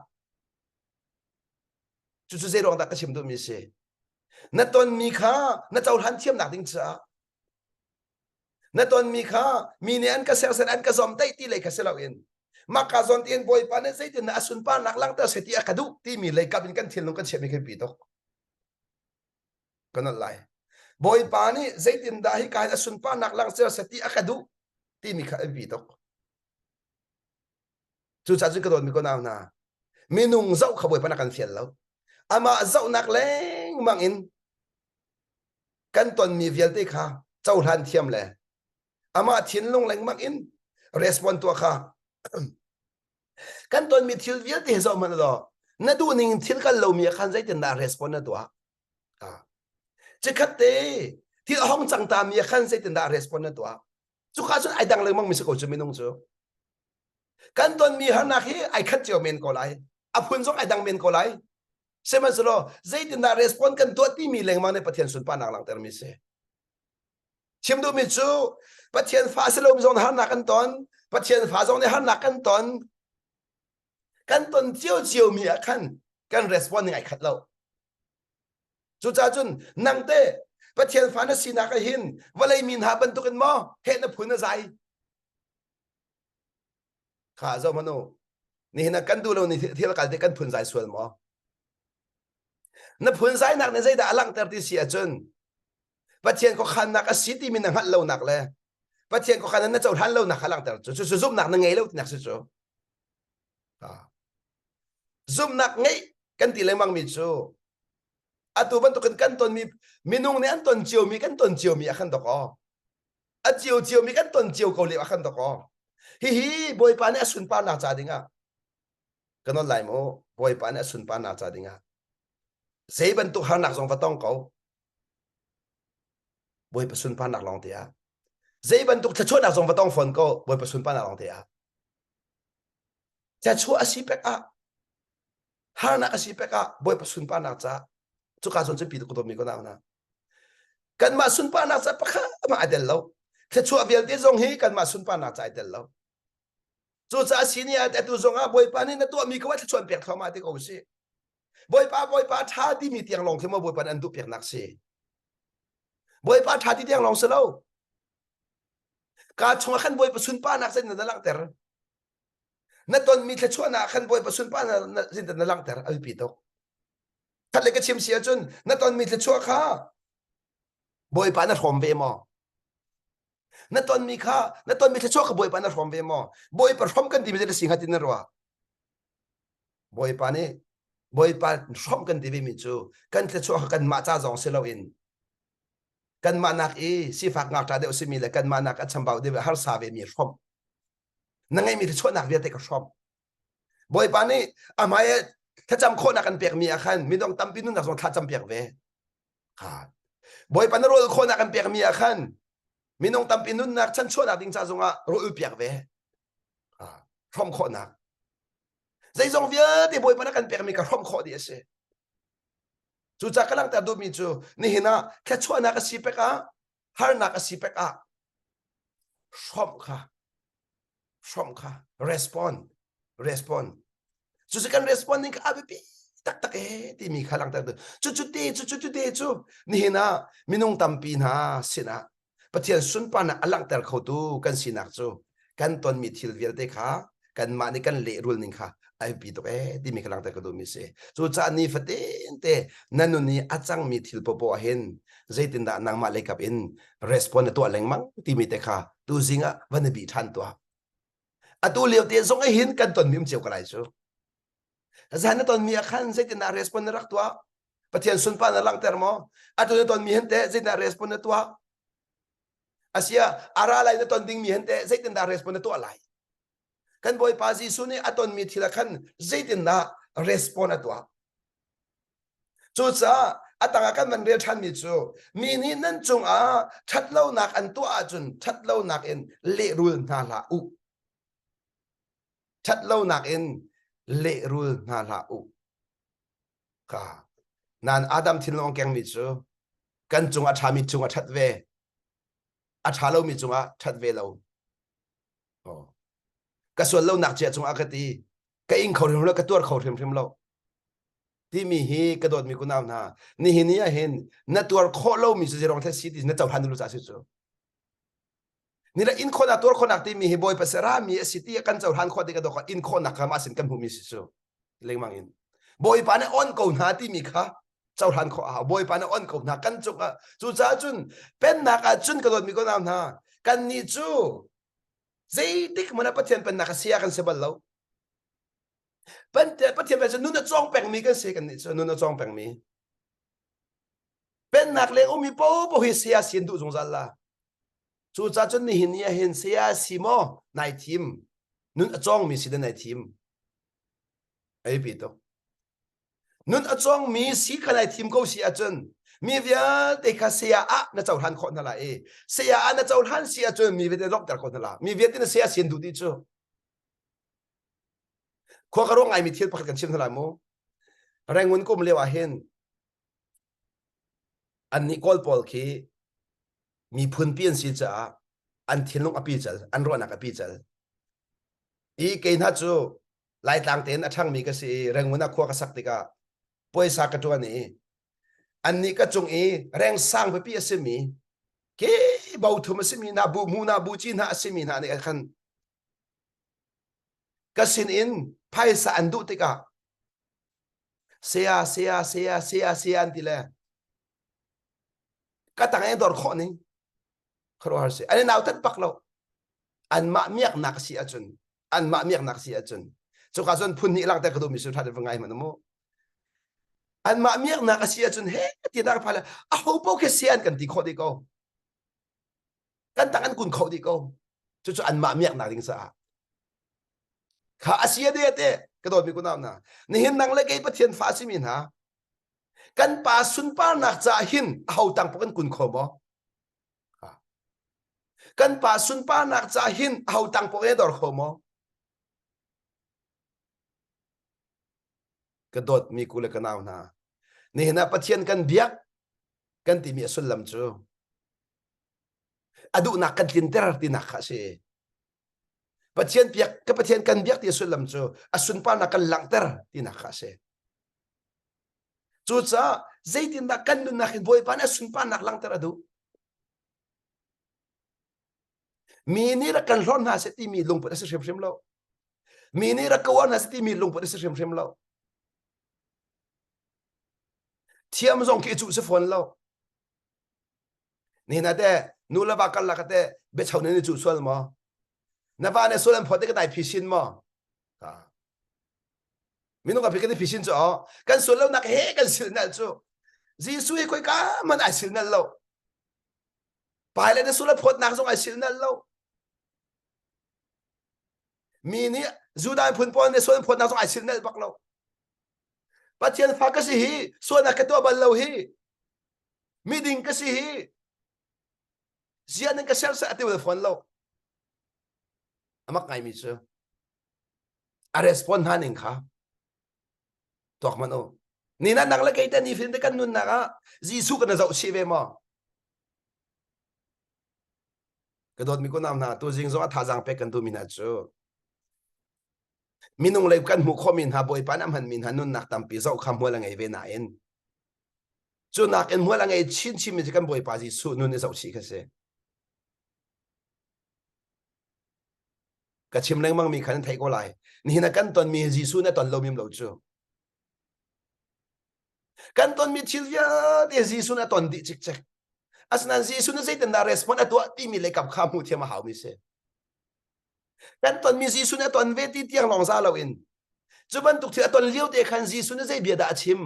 Cucu zei ruang dah ka chim duhmi si? Na tonmi kha na cohlan thiamnak ding caah na tonmi kha mi nih an ka sersan an ka zomtaih ti lei kha si loin maka zawn tiin Bawipa nih zeitin dah a sunparnak langhter seh ti a ka duh timi lei kap in kan thinlung kan chiahmi khi pi tuk kan nolh lai Bawipa nih zeitindah hi ka hin a sunparnak langhter seh ti a ka duh timi kha a pi tuk Cucaah cun ka dawtmi ka nau hna, minung zoh kha Bawipa na kan fial lo. Amah zohnak lengmang in kan tonmi vialte kha cohlan thiam le amah thinlung lengmang in respond tuah kha kan tonmi thil vialte hi zoh hmanh law na duh ning thil kal lomi ah khan zeitindah respond na tuah cikhat te thil a hong cang ta mi ah khan zeitindah respond na tuah Cuka cun ai dang lengmang mi si ko cu minung cu. Kan tonmi harnak hi ai khat cio men ko lai. A phun zong ai dang men ko lai. Sihmanhsehlaw zeitindah respond kan tuah timi lengmang nih Pathian sunparnak langhtermi si. Chim duhmi cu Pathian fa si lomi zong harnak kan ton, Pathian fa zong nih harnak kan ton. Kan ton cio ciomi ah khan kan respond ning ai khat lo. Cucaah cun nang te Pathian fa na sinak ah hin vawlei mi hna bantukin maw heh na phun a zai? Kha zoh hmanh u. Nihin ah kan duh lo ni thil kal te kan phun zai sual maw? Na phun zainak nih zeidah a langhter ti si ahcun Pathian khuakhannak a si timi na hngalh lonak le Pathian khuakhan na cohlan lonak kha langhter cu cu zumhnak na ngei lo tinak si cu. Zumhnak ngeih kan ti lengmang mi cu atu bantukin kan tonmi minung nih an ton ciomi kan ton ciomi a khan dok aw a cio ciomi kan ton cio ko lio a khan dok aw hihi Bawipa nih a sunparnak ca dingah ka nawl lai mu Bawipa nih a sunparnak ca dingah zei bantuk harnak zong va tong ko Bawipa sunparnak lawng te ah zei bantuk thluachuahnak zong va tong fawn ko Bawipa sunparnak lawng te ah Thluachuah a si pek ah harnak a si pek ah Bawipa sunparnak ca cuka zawn cu pi ka dawtmi ka nau hna. Kanmah sunparnak ca pakhat mah ai tel lo. Thluachuah vialte zong hi kanmah sunparnak ca ai tel lo. Cucaah sini ah atu zong ah Bawipa nih na tuahmi ko ah thluachuah pek thluahmah te ko si. Bawipa Bawipa ṭha timi tiang lawng khi maw Bawipa nih an duh piaknak si. Bawipa ṭha ti tiang lawng si lo. Ka chungah khan Bawipa sunparnak zeitin na langhter? Na tonmi thluachuahnak ah khan Bawipa sunparnak zeitin na langhter? A biapi tuk. Khat le ka chim si ahcun na tonmi thluachuah kha Bawipa na hrawm ve maw? Na tonmi kha na tonmi thluachuah kha Bawipa na hrawm ve maw? Bawipa hrawm kan timi zei si hnga tin na ruah? Bawipa nih Bawipa hrawm kan ti vemi cu kan thluachuah kha kanmah ca zong si loin kanmah nak i sifak ngakṭah deuh simi le kanmah nak a chambau deuh harsa vemi hrawmh na ngeihmi thluachuahnak vialte ka hrawmh Bawipa nih a hmai thlacam khawhnak kan pekmi ah khan midong tampi nunnak zong thlacam piak ve Bawipa na rawl khawhnak kan pekmi ah khan minung tampi nunnak chanchuahnak ding ca zongah rawl piak ve hrawmh khawhnak zeizong vialte Bawipa na kan pekmi ka hrawmh khawh dih a si Cucaah ka langhter duhmi cu nihin ah thluachuahnak a si pek ah harnak a si pek ah hrawmh kha hrawmh kha respond respond cucu kan respond ning kha a biapi taktak e timi kha langhter duh cucu te cu cucu te cu nihin ah minung tampi hna sinah. Pathian sunparnak a langhter khotu kan sinak cu kan tonmi thil vialte kha kanmah nih kan lehrul ning kha a biapi tuk ee timi kha langhter ka duhmi si. Cucaah nifatin te na nun i a cangmi thil popoh ah hin zeitindah nangmah leikap in respond na tuah lengmang timi te kha tuzing ah van i bih ṭhan tuah. Atu lio te zong ah hin kan tonmi um cio ko lai cu. Zan na tonmi ah khan zeitindah respond na rak tuah? Pathian sunpar na langhter maw? Atu na tonmi hin teh zeitindah respond na tuah? Asia ara lai na ton dingmi hin teh zeitindah respond na tuah lai? Kan Bawipa Jesuh nih a tonmi thil ah khan zeitindah respond a tuah? Cucaah a tangah kan van rel ṭhanmi cu mi nih nan cungah ṭhatlonak an tuah ahcun ṭhatlonak in lehrul hna hlah u. Ṭhatlonak in lehrul hna hlah u. Ka nan Adam thinlung a kengmi cu kan cung a ṭhami cung a ṭhat ve, a ṭha lomi cungah ṭhat ve lo. Oh. Ka sual lonak cia cungah ka ti, ka ing kho hrimhrim lo, ka tuar kho hrimhrim lo. Timi hi ka dawtmi kunau hna, nihin ni ah hin na tuar khawh lomi cu zeirong thla si ti na cohlan lu ca si cu. Ni le in khawhnak tuar khawhnak timi hi Bawipa serami a si ti kan cohlan khawh tik ah in khawhnak kha mah sin kan hmuhmi si cu. Lengmang in. Bawipa nih on ko hna timi kha cohlan khawh a hau. Bawipa nih on ko hna kan cungah. Cucaah cun pennak ah cun ka dawtmi ko hna, kannih cu zeitik hmanh ah Pathian pennak a sia kan si bal lo. Pathian pennak cu nun a cawng pengmi kan si kannih cu nun a cawng pengmi. Pennak leng ummi paohpaoh hi saya si an duh zungzal la. Cucaah cun nihin ni ah hin saya si maw nai thim. Nun a cawngmi si dah nai thim. Ei pi tuk. Nun a cawngmi si kha nai thim ko si ahcun mi vialte kha saya ah na cohlan khawh hna lai i saya ah na cohlan si ahcun mi vialte lawmhter khawh hna la. Mi vialte na saya si an duh dih cu. Khua ka ruang ngaimi thil pakhat kan chim hna lai mu. Rangoon kum lio ah hin annih Kawl pawl khi miphunpi an si caah an thinlung a pical, an ruahnak a pical. I kei hna cu Laitlang tein a ṭhangmi ka si i Rangoon ah khua ka sak tikah puaisa ka ṭuan i annih ka cung i reng sang pipi a simi ke bo thum a simi hna bu mu hna bu ci hna a simi hna nih khan ka sin in phaisa an duh tikah saya saya saya saya saya an ti le ka tang e dor khawh ning khuaruahhar si an i nautat bak lo anmah miaknak si ahcun anmah miaknak si ahcun cuka cun phun hnih langhter ka duhmi su ṭha va ngai hmanh mu anmah miaknak a si ahcun he ti nak pha le aho paoh khi si an kan ti khawh dih ko kan tang an kun kho dih ko cucu anmah miaknak ding caah kha a si ade te ka dawtmi kunau hna nihin nang le kei Pathian fa a simi hna kan pa sunparnak caah hin aho tang paoh kan kun kho maw kan pa sunparnak caah hin aho tang paoh kan dor kho maw ka dawtmi ku le ka nau hna nihin ah Pathian kan biak kan timi a sullam cu a duhnak kan tlinter tinak kha a si. Pathian biak ka Pathian kan biak ti a sullam cu a sunparnak kan langhter tinak kha a si. Cucaah zeitindah kan nunnak hin Bawipa nih a sunparnak langhter a duh? Mi nih rak kan hlorh hna seh timi lungput a si hrimhrim lo. Mi nih rak ka uar hna seh timi lungput a si hrimhrim lo. Thiam zong khi i cuh si fawn lo. Nihin ah teh nu le va karlak ah teh biacho nan i cuh sual maw? Na va nih sual an phawt i ka dai phisin maw? Minung ka kan i phisin cu aw kan sual lonak he kan silnal cu Jesuh hi khoi ka man ai silnal lo. Pilate na sual a phawtnak zong ai silnal lo. Mi nih Judah phun pawl nih sual an phawtnak zong ai silnal bak lo. Pathian fa ka si hi sualnak ka tuah bal lo hi miding ka si hi zia nan ka ser seh ati bal fawn lo amak ngaimi cu a respond hna ning kha tuak man u ni na nang le kei te ni fin te kan nunnak ah Jesuh kan zoh chih ve maw ka dawtmi ko nam hna tu zing zong a thazang pek kan duhmi hna cu minung lei kan hmuh khawhmi hna Bawipa nih a hmanmi hna nunnak tampi zoh kha hmual a ngei ve nain cu nakin hmual a ngei chinchinmi cu kan Bawipa Jesuh nun i zohchih kha si. Ka chim lengmang mi khan nan theih ko lai. Nihin ah kan tonmi Jesuh na ton lomi lo cu. Kan tonmi thil vialte Jesuh na ton dih cikcek. Asinain Jesuh na zeitindah respond a tuah timi le kap kha hmuh thiam a haumi si. Kan tonmi Jesuh na ton ve ti tiang lawng za loin cu bantuk thil a ton lio te khan Jesuh na zei bia dah a chim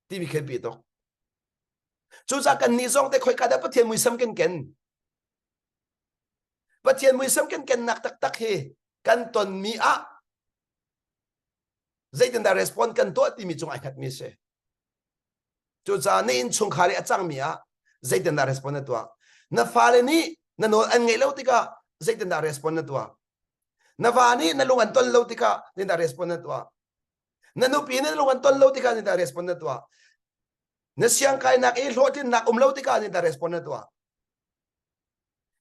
timi khen pi tuk. Cucaah kan nih zong te khoika dah Pathian muisam kan ken? Pathian muisam kan kennak taktak hi kan tonmi ah zeitindah respond kan tuah timi cung ai hngatmi si. Cucaah na innchungkhar i a cangmi ah zeitindah respond na tuah? Na fale nih na nawl an ngeih lo tikah zeitindah respond na tuah? Na va nih na lung an ton lo tikah zeitindah respond na tuah? Na nupi nih na lung an ton lo tikah zeitindah respond na tuah? Na siangkainak i hlawhtlinnak um lo tikah zeitindah respond na tuah?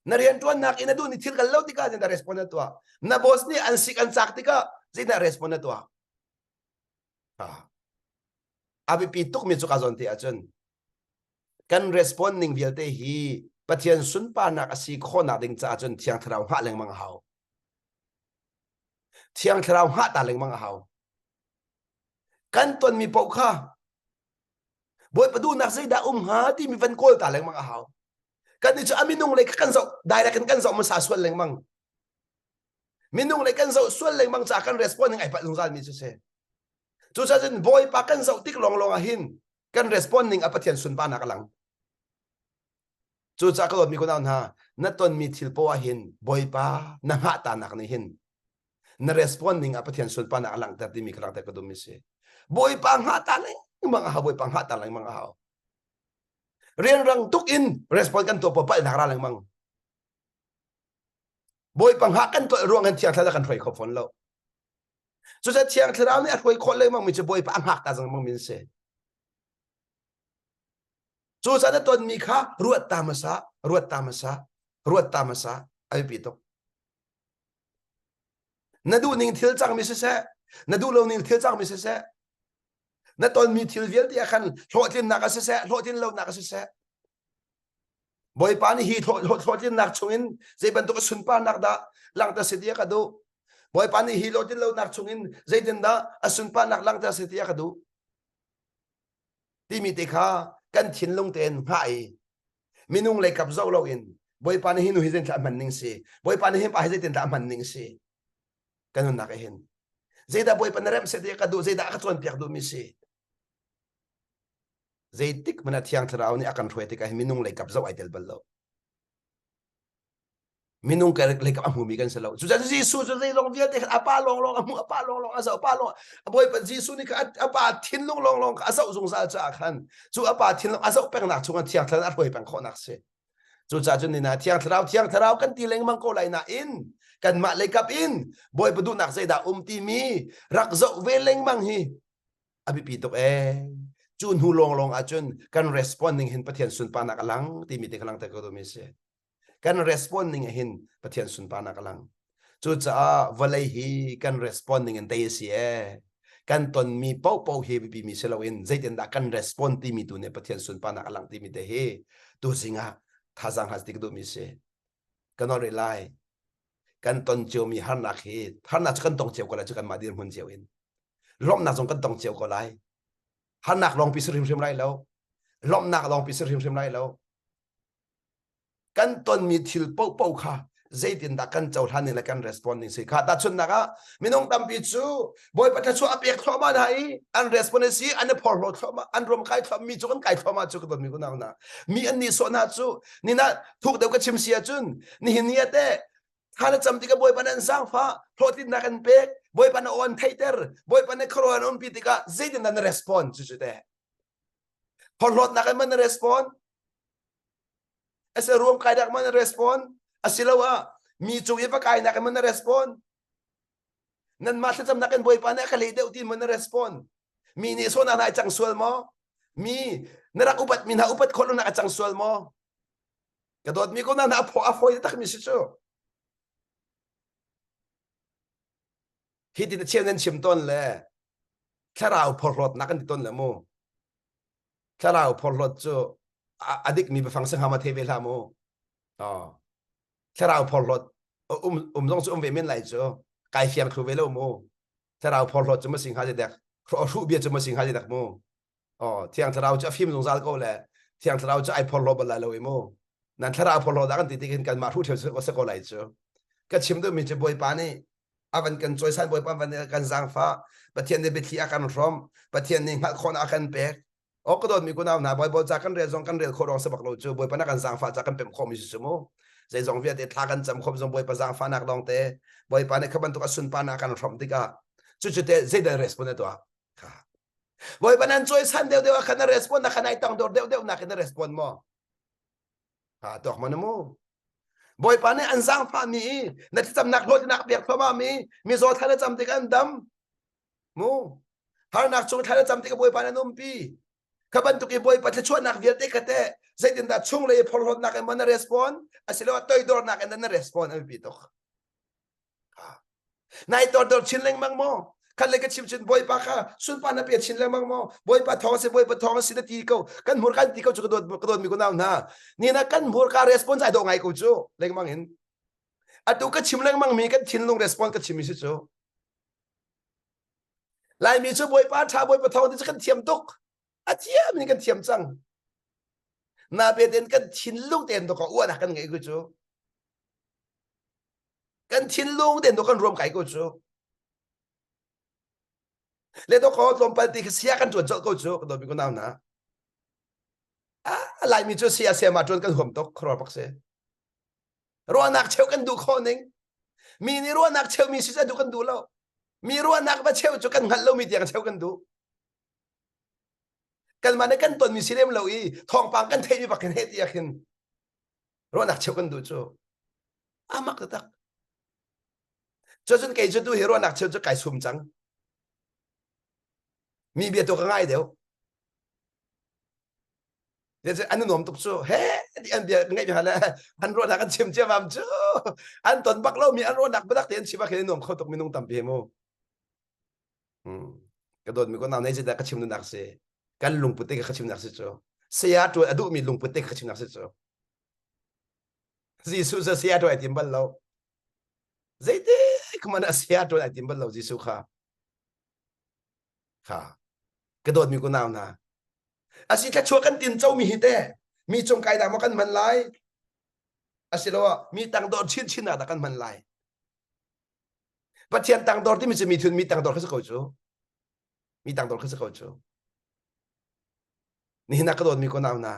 Na rianṭuannak in na duh ni thil kal lo tikah zeitindah respond na tuah? Na boss nih an sik an cak tikah zeitindah respond na tuah? Ah. A biapi tukmi cu ka zawn te ahcun kan respond ning vialte hi Pathian sunparnak a si khawhnak ding caah cun Thiang Thlarau hngah lengmang a hau. Thiang Thlarau hngah ta lengmang a hau. Kan tonmi paoh kha Bawipa duhnak zeidah um hnga timi van kawl ta lengmang a hau. Kan nih cu a minung lei kan zoh direct in kan zoh hmasa sual lengmang. Minung lei kan zoh sual lengmang caah kan respond ning ai palh zungzal mi cu si. Cucaah cun Bawipa kan zoh tik lawnglawng ah hin kan respond ning a Pathian sunparnak a lang. Cucaah ka dawtmi kunau hna, na tonmi thil poah hin Bawipa na hngah tanak nih hin na respond ning ah Pathian sunparnak a langhter timi ka langhter ka duhmi si. Bawipa hngah ta lengmang a hau, Bawipa hngah ta lengmang a hau. Rianrang tuk in respond kan tuah palhnak ra lengmang. Bawipa hngah kan tuah ruang hin Thiang Thlarau kan hruai kho fawn lo. Cucaah Thiang Thlarau nih a hruai khawh lengmang mi cu Bawipa a hngak ta lengmang mi an si. Cucaah na tonmi kha ruat ta hmasa, ruat ta hmasa, ruat ta hmasa, a biapi tuk. Na duh ning thil cangmi siseh, na duh lo ning thil cangmi siseh, na tonmi thil vialte ah khan hlawhtlinnak a siseh, hlawhtlin lonak a siseh, Bawipa nih hi hlawhtlinnak chungin zei bantuk a sunparnak dah langhter si tiah ka duh. Bawipa nih hi hlawhtlin lonak chungin zeitindah a sunparnak langhter si tiah ka duh. Timi te kha kan thinlung tein hngah i minung lei kap zoh loin Bawipa nih hi nu hi zeitindah a hman ning si Bawipa nih hi pa hi zeitindah a hman ning si kan nunnak ah hin zeidah Bawipa na remh seh tiah ka duh zeidah a ka cawnpiak duhmi si zeitik hmanh ah Thiang Thlarau nih a kan hruai tikah hin minung lei kap zoh ai tel bal lo minung lei kap a hmumi kan si lo cucaah Jesuh cu zeizong vialte khan a pa lawnglawng a hmuh a pa lawnglawng a zoh a pa lawng a bawipa Jesuh nih kha a pa thinlung lawnglawng kha a zoh zungzal caah khan cu a pa thinlung a zoh pengnak chungah Thiang Thlarau a hruai peng khawhnak si cucaah cun nina Thiang Thlarau Thiang Thlarau kan ti lengmang ko lai nain kanmah lei kap in Bawipa duhnak zeidah um timi rak zoh ve lengmang hi a biapi tuk ee cu hnu lawnglawng ahcun kan respond ning hin Pathian sunparnak a lang timi te kha langhter ko duhmi si kan respond ning hin Pathian sunparnak a lang cucaah vawlei hi kan respond ning in tei a si ee kan tonmi paohpaoh hi biapi mi si loin zeitindah kan respond timi tu nih Pathian sunparnak a lang timi te hi tuzing ah thazaang has ti ka duhmi si kan rih lai kan ton ciomi harnak hi harnak cu kan tong cio ko lai cu kanmah dirhmun cio in lawmhnak zong kan tong cio ko lai harnak lawngpi si hrimhrim lai lo lawmhnak lawngpi si hrimhrim lai lo kan tonmi thil paohpaoh kha zeitindah kan cohlan ning le kan respond ning si kha tahchunhnak ah minung tampi cu bawipa thluachuah a pek thluahmah hna i an respond si an i phorhlaw thluahmah an rum kai thluahmah mi cu kan kai thluahmah cu ka tonmi unau hna mi an nih sawh hna cu nina thuk deuh ka chim si ahcun nihin ni ah teh thla na cam tikah Bawipa nan zaangfah hlawhtlinnak an pek Bawipa na aw an theihter Bawipa na khuaruah an umpi tikah zeitindah na respond cu cu teh phorhlawtnak in man na respond ase ruam kai dak man na respond asiloah mi cung i va kainak in man na respond nanmah thlacamnak in Bawipa nih a ka leh deuh ti man na respond mi nih sawhnak hna ai cang sual maw mi na rak upat mi hna upat khawh lonak a cang sual maw Ka dawtmi ko na a phaw a fawi takmi si cu. Hi ti na chian nan chim tawn le thlarau phorhlawtnak kan ti tawn le mu. Thlarau phorhlawt cu a dikmi biafang si hnga ma thei ve hlah mu. Oh. Thlarau phorhlawt um um zong cu um ve men lai cu. Kai fiang thlu ve lo mu. Thlarau phorhlawt cu ma sing hnga dek. Hruh bia cu ma sing hnga dek mu. Oh, thiang thlarau cu a fim zungzal ko le thiang thlarau cu ai phorhlaw bal lai lo i mu. Nan thlarau phorhlaw dah kan ti tik hin kanmah hruh ṭheu si ko lai cu. Ka chim duhmi cu Bawipa nih a van kan cawisan Bawipa van kan zaangfah Pathian nih biathli a kan hrawm Pathian nih hngalh khawhnak a kan pek O ka dawtmi kunau hna Baibal ca kan rel zong kan rel khawh ruang si bak lo cu Bawipa na kan zaangfah ca kan pemh khawhmi si cu mu zeizong vialte thla kan cam khawm zong Bawipa zaangfahnak lawng te Bawipa nih kha bantuk a sunparnak kan hrawmh tikah cucu te zeidah respond na tuah kha Bawipa nan cawisan deuh deuh ah khan na respond na khan ai tangdor deuh deuh nak in na respond maw ha tuak man mu Bawipa nih an zaangfah mi i na thlacamnak hlawhtlinnak pek thluahmah mi mizaw thla na cam tik an dam mu harnak chung thla na cam tik Bawipa nan umpi kha bantuk i Bawipa thluachuahnak vialte kha teh zeitindah chunglei phorhlawtnak in maw na respond asiloah toidornak in na respond a biapi tuk Nai tordor chin lengmang maw? Khat le ka chim chin Bawipa kha sunpa na pe chin lengmang maw? Bawipa thawng si Bawipa thawng si na ti ko. Kan hmurka an ti ko cu ka dawt ka dawtmi ko nau hna. Ni na kan hmurka response ai dawh ngai ko cu lengmang in. Atu ka chim lengmang mi kan thinlung response ka chim mi si cu. Laimi cu Bawipa tha Bawipa thawng ti cu kan thiam tuk. A thiam in kan thiam cang. Na pe ten kan thinlung ten to ka uanak kan ngei ko cu. Kan thinlung ten to kan ruam kai ko cu. Le to ko tlawmpal ti kha sia kan tuan colh ko cu ka dawt ko nau na. Ah Laimi cu sia sia ma tuan kan huam tuk khuaruah bak si. Ruahnak cheu kan duh khawh ning. Mi nih ruahnak cheu mi si duh kan duh lo. Mi ruahnak va cheu cu kan hngalh lomi tiang cheu kan duh. Kanmah nih kan tonmi si lem lo i thawngpang kan theihmi bak hin he ti ah khin ruahnak cheu kan duh cu amak taktak cucun kei cu tu hi ruahnak cheu cu kai sum cang mi bia tu ka ngai deuh an nuam tuk cu he ti an bia ngaih bia le an ruahnak an chim ciamam cu an ton bak lo mi an ruahnak biatak te an chim ah khin nuam kho tuk minung tampi mu Ka dawtmi ko nau nei zeidah ka chim duhnak si? Kan lungput te ka chimnak si cu. Saya ṭuan a duhmi lungput te ka chimnak si cu. Jesuh cu saya ṭuan ai tim bal lo. Zeitik hmanh ah saya ṭuan ai tim bal lo Jesuh kha. Kha. Ka dawtmi ko nau hna. Asi thluachuah kan tin comi hi te mi cung kai dah maw kan hman lai? Asiloah mi tangdor chinchin ah dah kan hman lai? Pathian tangdor timi cu mi thun mi tangdor kha si ko cu. Mi tangdor kha si ko cu. Nihin ah ka dawtmi ko nau na.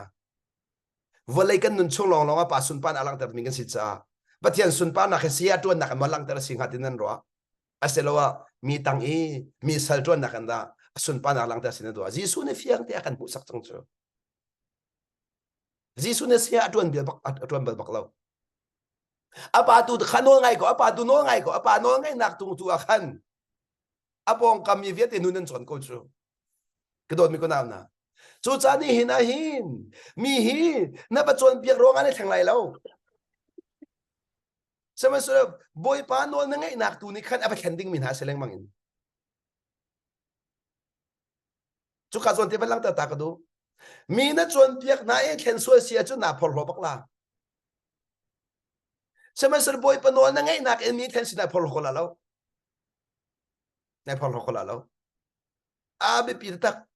Vawlei kan nun chung lawnglawng ah pa sunparnak a langhter mi kan si caah Pathian sunparnak hi saya ṭuannak in maw langhter a si hnga ti nan ruah. Asiloah mi tang i mi sal ṭuannak in dah a sunparnak langhter si na duah. Jesuh nih fiang te a kan hmuhsak cang cu. Jesuh nih saya a ṭuan bal bak a ṭuan bal bak lo. A pa tu kha nawl ngai ko, a pa tu nawl ngai ko, a pa nawl ngaihnak tung tu ah khan a pawngkam mi vialte nun an cawn ko cu. Ka dawtmi ko nau na. Cu caan ni hin ah hin mi hi na va cawnpiak ruang ah na thleng lai lo. Sihmanhsehlaw Bawipa nawl na ngaihnak tu nih khan a va thlen dingmi hna si lengmang in. Cuka zawn te van langhter ta ka duh. Mi na cawnpiak hna i thlen sual si ahcun naa phorhlaw bak la. Sihmanhsehlaw Bawipa nawl na ngaihnak in mi thlen si naa phorhlaw kho la lo. Nai phorhlaw kho la lo. A biapi taktak.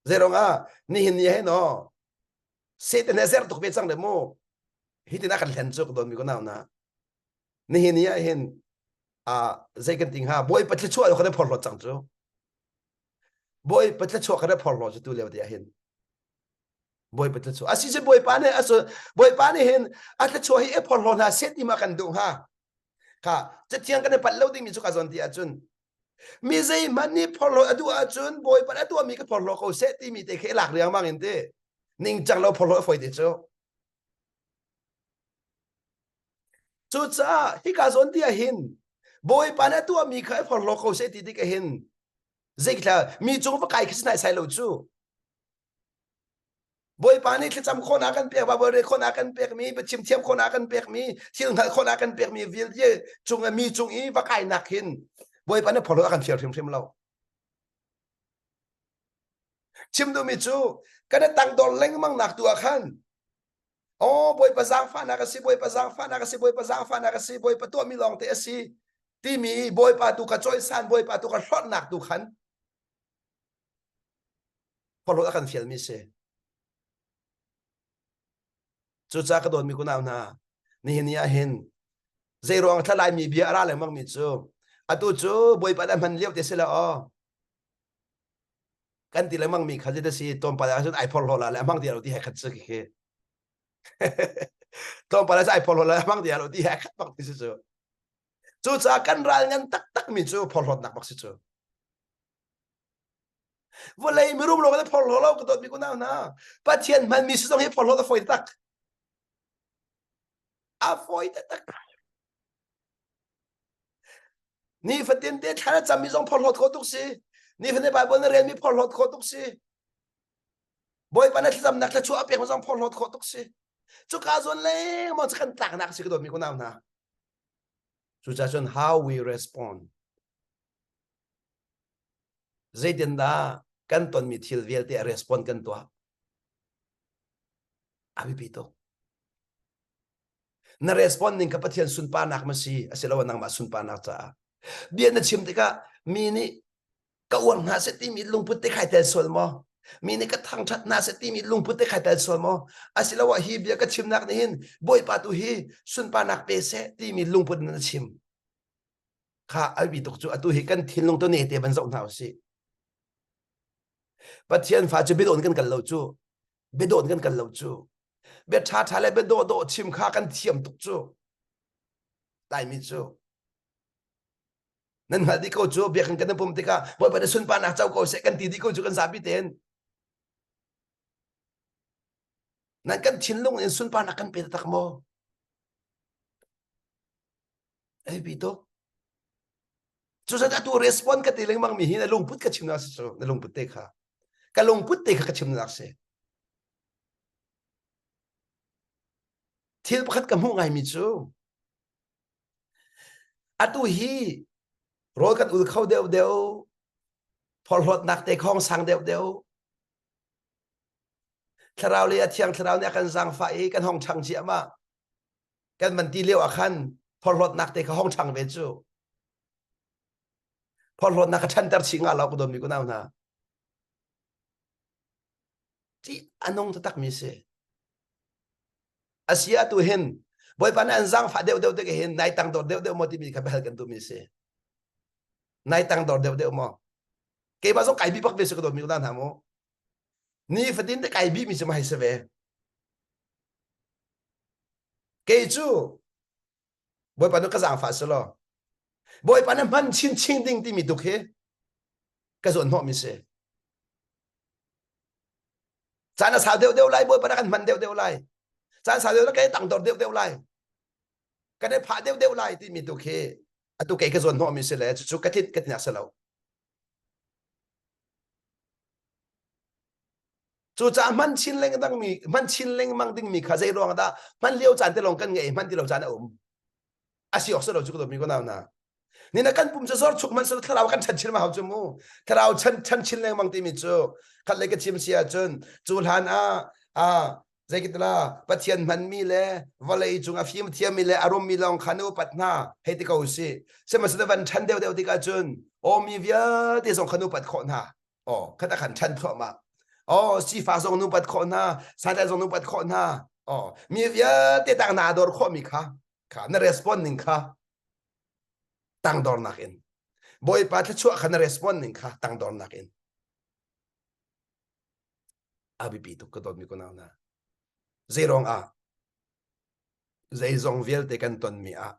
Zeirong ah nihin ni he no Satan he zer tuk ve cang le mu. Hi tin a kan hlen cu ka don mi ko nau na. Nihin ni ah hin a zei kan ti hnga Bawipa thluachuah kan i phorhlawt cang cu. Bawipa thluachuah kan i phorhlaw cu tu lio te ah hin. Bawipa thluachuah. Asi si Bawipa nih asu Bawipa nih hin a thluachuah hi i phorhlaw hna seh ti ma kan duh hnga. Kha cathiang kan i palh lo dingmi cu ka zawn ti ahcun mi zeihmanh nih phorhlaw a duh ahcun Bawipa nih a tuahmi ka phorhlaw ko seh timi te khi i lak riangmang in ti ningcang lo phorhlaw a fawi te cu. Cucaah hika zawn ti ah hin Bawipa nih a tuahmi kha i phorhlaw ko seh ti tik ah hin zeithla mi cung va kai khi si naisai lo cu. Bawipa nih thlacam khawhnak kan pek, Baibal rel khawhnak kan pekmi, biachim thiam khawhnak kan pekmi, thil hngalh khawhnak kan pekmi vialte cung mi cung i va kainak hin Bawipa nih phorhlawt a kan fial hrimhrim lo. Chim duhmi cu kan i tangdor lengmang nak tu ah khan. Oh, Bawipa zaangfahnak a si, Bawipa zaangfahnak a si, Bawipa zaangfahnak a si, Bawipa tuahmi lawng te a si timi Bawipa tu ka cawisan, Bawipa tu ka hlorhnak tu khan phorhlawt a kan fialmi si. Cucaah ka dawtmi kunau hna, nihin ni ah hin zeiruang thla mi bia a ra lengmang mi cu atu cu Bawipa dah hman lio te si la aw kan ti lengmang mi kha zit si tlawmpal ah cun ai phorhlaw la le a hmang ti lo ti he khat si khi tlawmpal ah ai phorhlaw la a hmang ti lo ti he khat bak ti si cu cucaah kan ral ngan taktak mi cu phorhlawtnak bak si cu vawlei mirum lo kan phorhlaw lo ka dawt mi kunau hna pathian hman mi si zong hi phorhlawt a fawi tak a fawi tak Nifatin te thla na cammi zong phorhlawt khawh tuk si. Nifatin Bible na relmi phorhlawt khawh tuk si. Bawipa na thlacamnak thluachuah a pek zong phorhlawt khawh tuk si. Cuka zawn lengmang cu kan tlaknak si ka dawtmi kunau hna. Cucaah cun how we respond. Zeitindah kan tonmi thil vialte a respond kan tuah? A biapi tuk. Na respond ning kha Pathian sunparnak ma si asiloah nangmah sunparnak caah. Bia na chim tikah mi nih ka uar hna seh timi lungput te khai tel sual maw? Mi nih ka thangṭhat hna seh timi lungput te khai tel sual maw? Asiloah hi bia ka chimnak nih hin Bawipa tu hi sunparnak pe seh timi lungput na chim. Kha a bi tuk cu atu hi kan thinlung tu ne te van zoh hna usih. Pathian fa cu biadawn kan kal lo cu. Biadawn kan kal lo cu. Bia ṭhaṭha le bia dawhdawh chim kha kan thiam tuk cu. Laimi cu. Nan hngalh dih ko cu biakinn kan i pum tikah Bawipa nih sunparnak co ko seh kan ti dih ko cu kan zapi tein. Nan kan thinlung in sunparnak kan pe taktak maw? Ei bi tuk. Cucaah atu respond ka ti lengmang mi hi na lungput ka chimnak si cu na lungput te kha. Ka lungput te kha ka chimnak si. Thil pakhat ka hmuh ngaimi cu atu hi rawl kan ul kho deuh deuh, phorhlawtnak te khong sang deuh deuh, thlarau le a thiang thlarau nih a kan zaangfah i kan hong ṭhang ciahmah. Kan van ti lio ah khan phorhlawtnak te kha hong ṭhang ve cu. Phorhlawtnak ka ṭhanter chih nga lo ka dawtmi kunau hna. Ṭih a nung taktak mi si. A si atu hin Bawipa nih an zaangfah deuh deuh tik hin nai tangdor deuh deuh maw timi kha biahal kan duhmi si. Nai tangdor deuh deuh maw? Keimah zong kai bi bak ve si ka dawtmi unau hna mu. Nifatin te kai bi mi cu ma hei si ve. Kei cu Bawipa nih ka zaangfah si law Bawipa nih hman chinchin ding timi tuk hi ka zawn hnawhmi si. Caan a sau deuh deuh lai, Bawipa nih kan hman deuh deuh lai. Caan sau deuh deuh kan tangdor deuh deuh lai. Kan i phah deuh deuh lai timi tu khi atu kei ka zawn hnawhmi si le cucu ka tlinh ka tinak si lo. Cucaah hman chin lengmang mi hman chin lengmang dingmi kha zei ruang dah hman lio caan te lawng kan ngei hman ti lo caan a um. A si awk si lo cu ka dawtmi ko nau na. Ni na kan pum cu zor chuk man sel thlarau kan chan chin ma hau cu mu. Thlarau chan chan chin lengmang timi cu khat lei ka chim si ahcun cu hlan ah a zeikitla Pathian hmanmi le vawlei cung a fim thiammi le a rummi lawng kha na upat hna hei ti ko si. Sihmanhsehlaw van ṭhan deuhdeuh tikah cun aw mi vialte zong kha na upat khawh hna. Aw khat a khan ṭhan thluahmah. Aw sifak zong na upat khawh hna, santlai zong na upat khawh hna. Aw mi vialte tang naa dor khawhmi kha kha na respond ning kha tangdornak in Bawipa thluachuah kha na respond ning kha tangdornak in a biapi tuk ka dawtmi kunau hna zeiruang ah zeizong vialte kan tonmi ah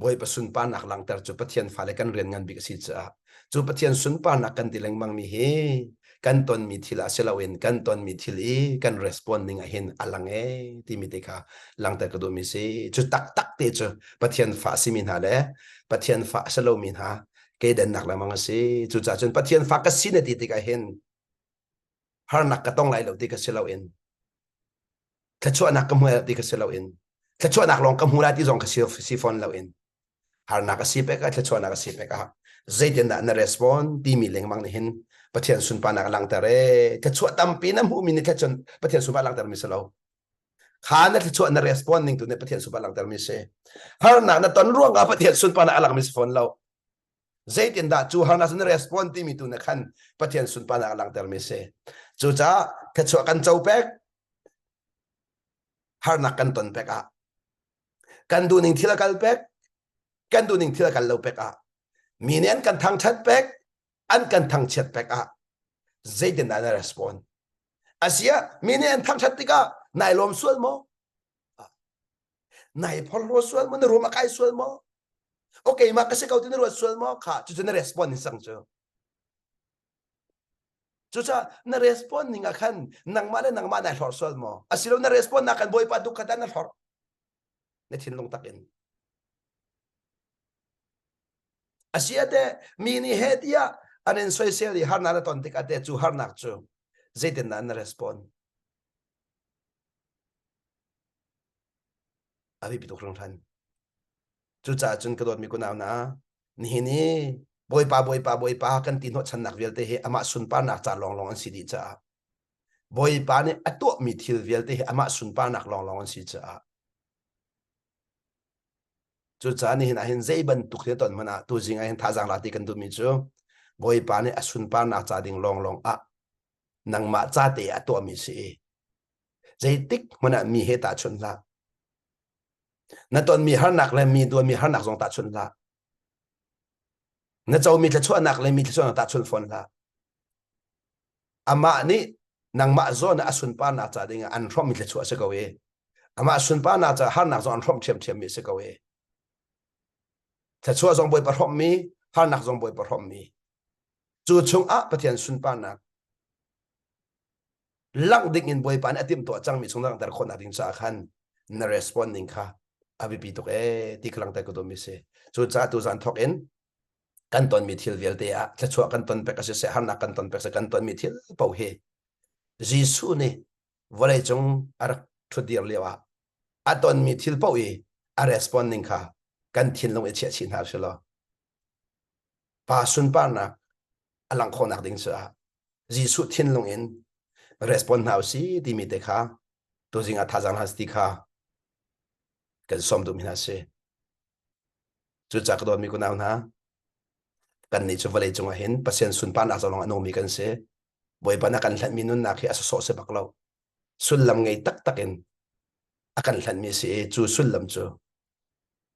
Bawipa sunparnak langhter cu Pathian fale kan rian ngan bik a si caah cu Pathian sunparnak kan ti lengmang mi hi kan tonmi thil ah si loin kan tonmi thil i kan respond ning ah hin a lang e timi te kha langhter ka duhmi si cu taktak te cu Pathian fa a simi hna le Pathian fa a si lomi hna keidannak lengmang a si cucaah cun Pathian fa ka si na ti tikah hin harnak ka tong lai lo ti ka si loin thluachuahnak ka hmu lai ti ka si loin thluachuahnak lawng ka hmu lai ti zong ka si, si fawn loin harnak a si pek ah thluachuahnak a si pek ah zeitindah na respond timi lengmang nih hin Pathian sunparnak a langhter e thluachuah tampi na hmuhmi nih thluachuah Pathian sunparnak langhter mi si lo. Kha na thluachuah na respond ning tu nih Pathian sunparnak langhter mi si. Harnak na ton ruangah Pathian sunparnak a langmi si fawn lo. Zeitindah cu harnak cu na respond timi tu na khan Pathian sunparnak a langhter mi si. Cucaah thluachuah kan co pek, harnak kan ton pek ah kan duhning thil a kal pek, kan duhning thil a kal lo pek ah mi nih an kan thangṭhat pek, an kan thangchiat pek ah zeitindah na respond? Asiah mi nih an thangṭhat tikah nai lawm sual maw? Nai phorhlaw sual maw? Na rum a kai sual maw? Okay, mah ka si ko ti na ruat sual maw? Kha cucu na respond ni sang cu. Cucaah na respond ning ah khan nangmah le nangmah nai hlorh sual maw? Asilo na respond nak kan Bawipa duk khat na hlorh. Na thinlung tak in. Asia te mi nih he tiah an in soisel i harnak na ton tikah te cu harnak cu zeitindah na respond? A biapi tuk hringhran. Cucaah cun ka dawtmi kunau hna, nihin i Bawipa Bawipa Bawipa kan ti hnawhchannak vialte hi amah sunparnak ca lawnglawng an si dih caah Bawipa nih a tuahmi thil vialte hi amah sunparnak lawnglawng an si caah Cucaah nihin ah hin zei bantuk thil ton hmanh ah tuzing ah hin thazaang la ti kan duhmi cu Bawipa nih a sunparnak ca ding lawnglawng ah nangmah ca te a tuahmi si i zeitik hmanh ah mi he tahchunh hlah. Na tonmi harnak le mi tuanmi harnak zong tahchunh hlah. Na comi thluachuahnak le mi thluachuahnak tahchunh fawn hlah. Amah nih nangmah zawn ah a sunparnak ca ding ah an hrawmmi thluachuah a si ko i amah sunparnak ca harnak zong an hrawmh ṭhiamṭhiammi a si ko i thluachuah zong Bawipa hrawmhmi harnak zong Bawipa hrawmhmi cu chungah Pathian sunparnak langh ding in Bawipa nih a timhtuah cangmi chung langhter khawhnak ding caah khan na respond ning kha a biapi tuk ee ti kha langhter ka duhmi si. Cucaah tuzan thawk in kan tonmi thil vialte ah thluachuah kan ton pek a siseh harnak kan ton pek seh kan tonmi thil paoh hi Jesuh nih vawleicung a rak ṭhutdir lio ah a tonmi thil paoh i a respond ning kha kan thinlung i chiah chih hna usih law pa sunparnak a langh khawhnak ding caah Jesuh thinlung in respond hna usih timi te kha tuzing ah thazaang hna ti kha kan sawm duhmi hna si. Cucaah ka dawtmi kunau hna, kannih cu vawlei cungah hin Pathian sunparnak lawng a nungmi kan si. Bawipa na kan hlanhmi nunnak hi a sawsawh si bak lo. Sullam ngei taktak in a kan hlanhmi si i cu sullam cu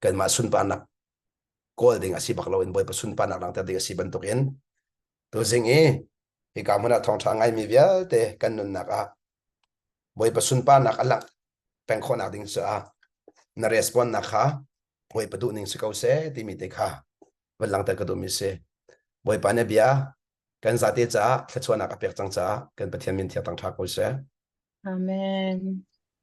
kanmah sunparnak kawl ding a si bak lo in Bawipa sunparnak langhter ding a si bantukin tuzing i hika hmun ah thawngṭha ngaimi vialte kan nunnak ah Bawipa sunparnak a langh peng khawhnak ding caah na respond nak kha Bawipa duh ning si ko seh timi te kha van langhter ka duhmi si. Bawipa nih bia kan zate caah thluachuahnak a pek cang caah kan Pathian min thiang tang ṭha ko seh. Amen.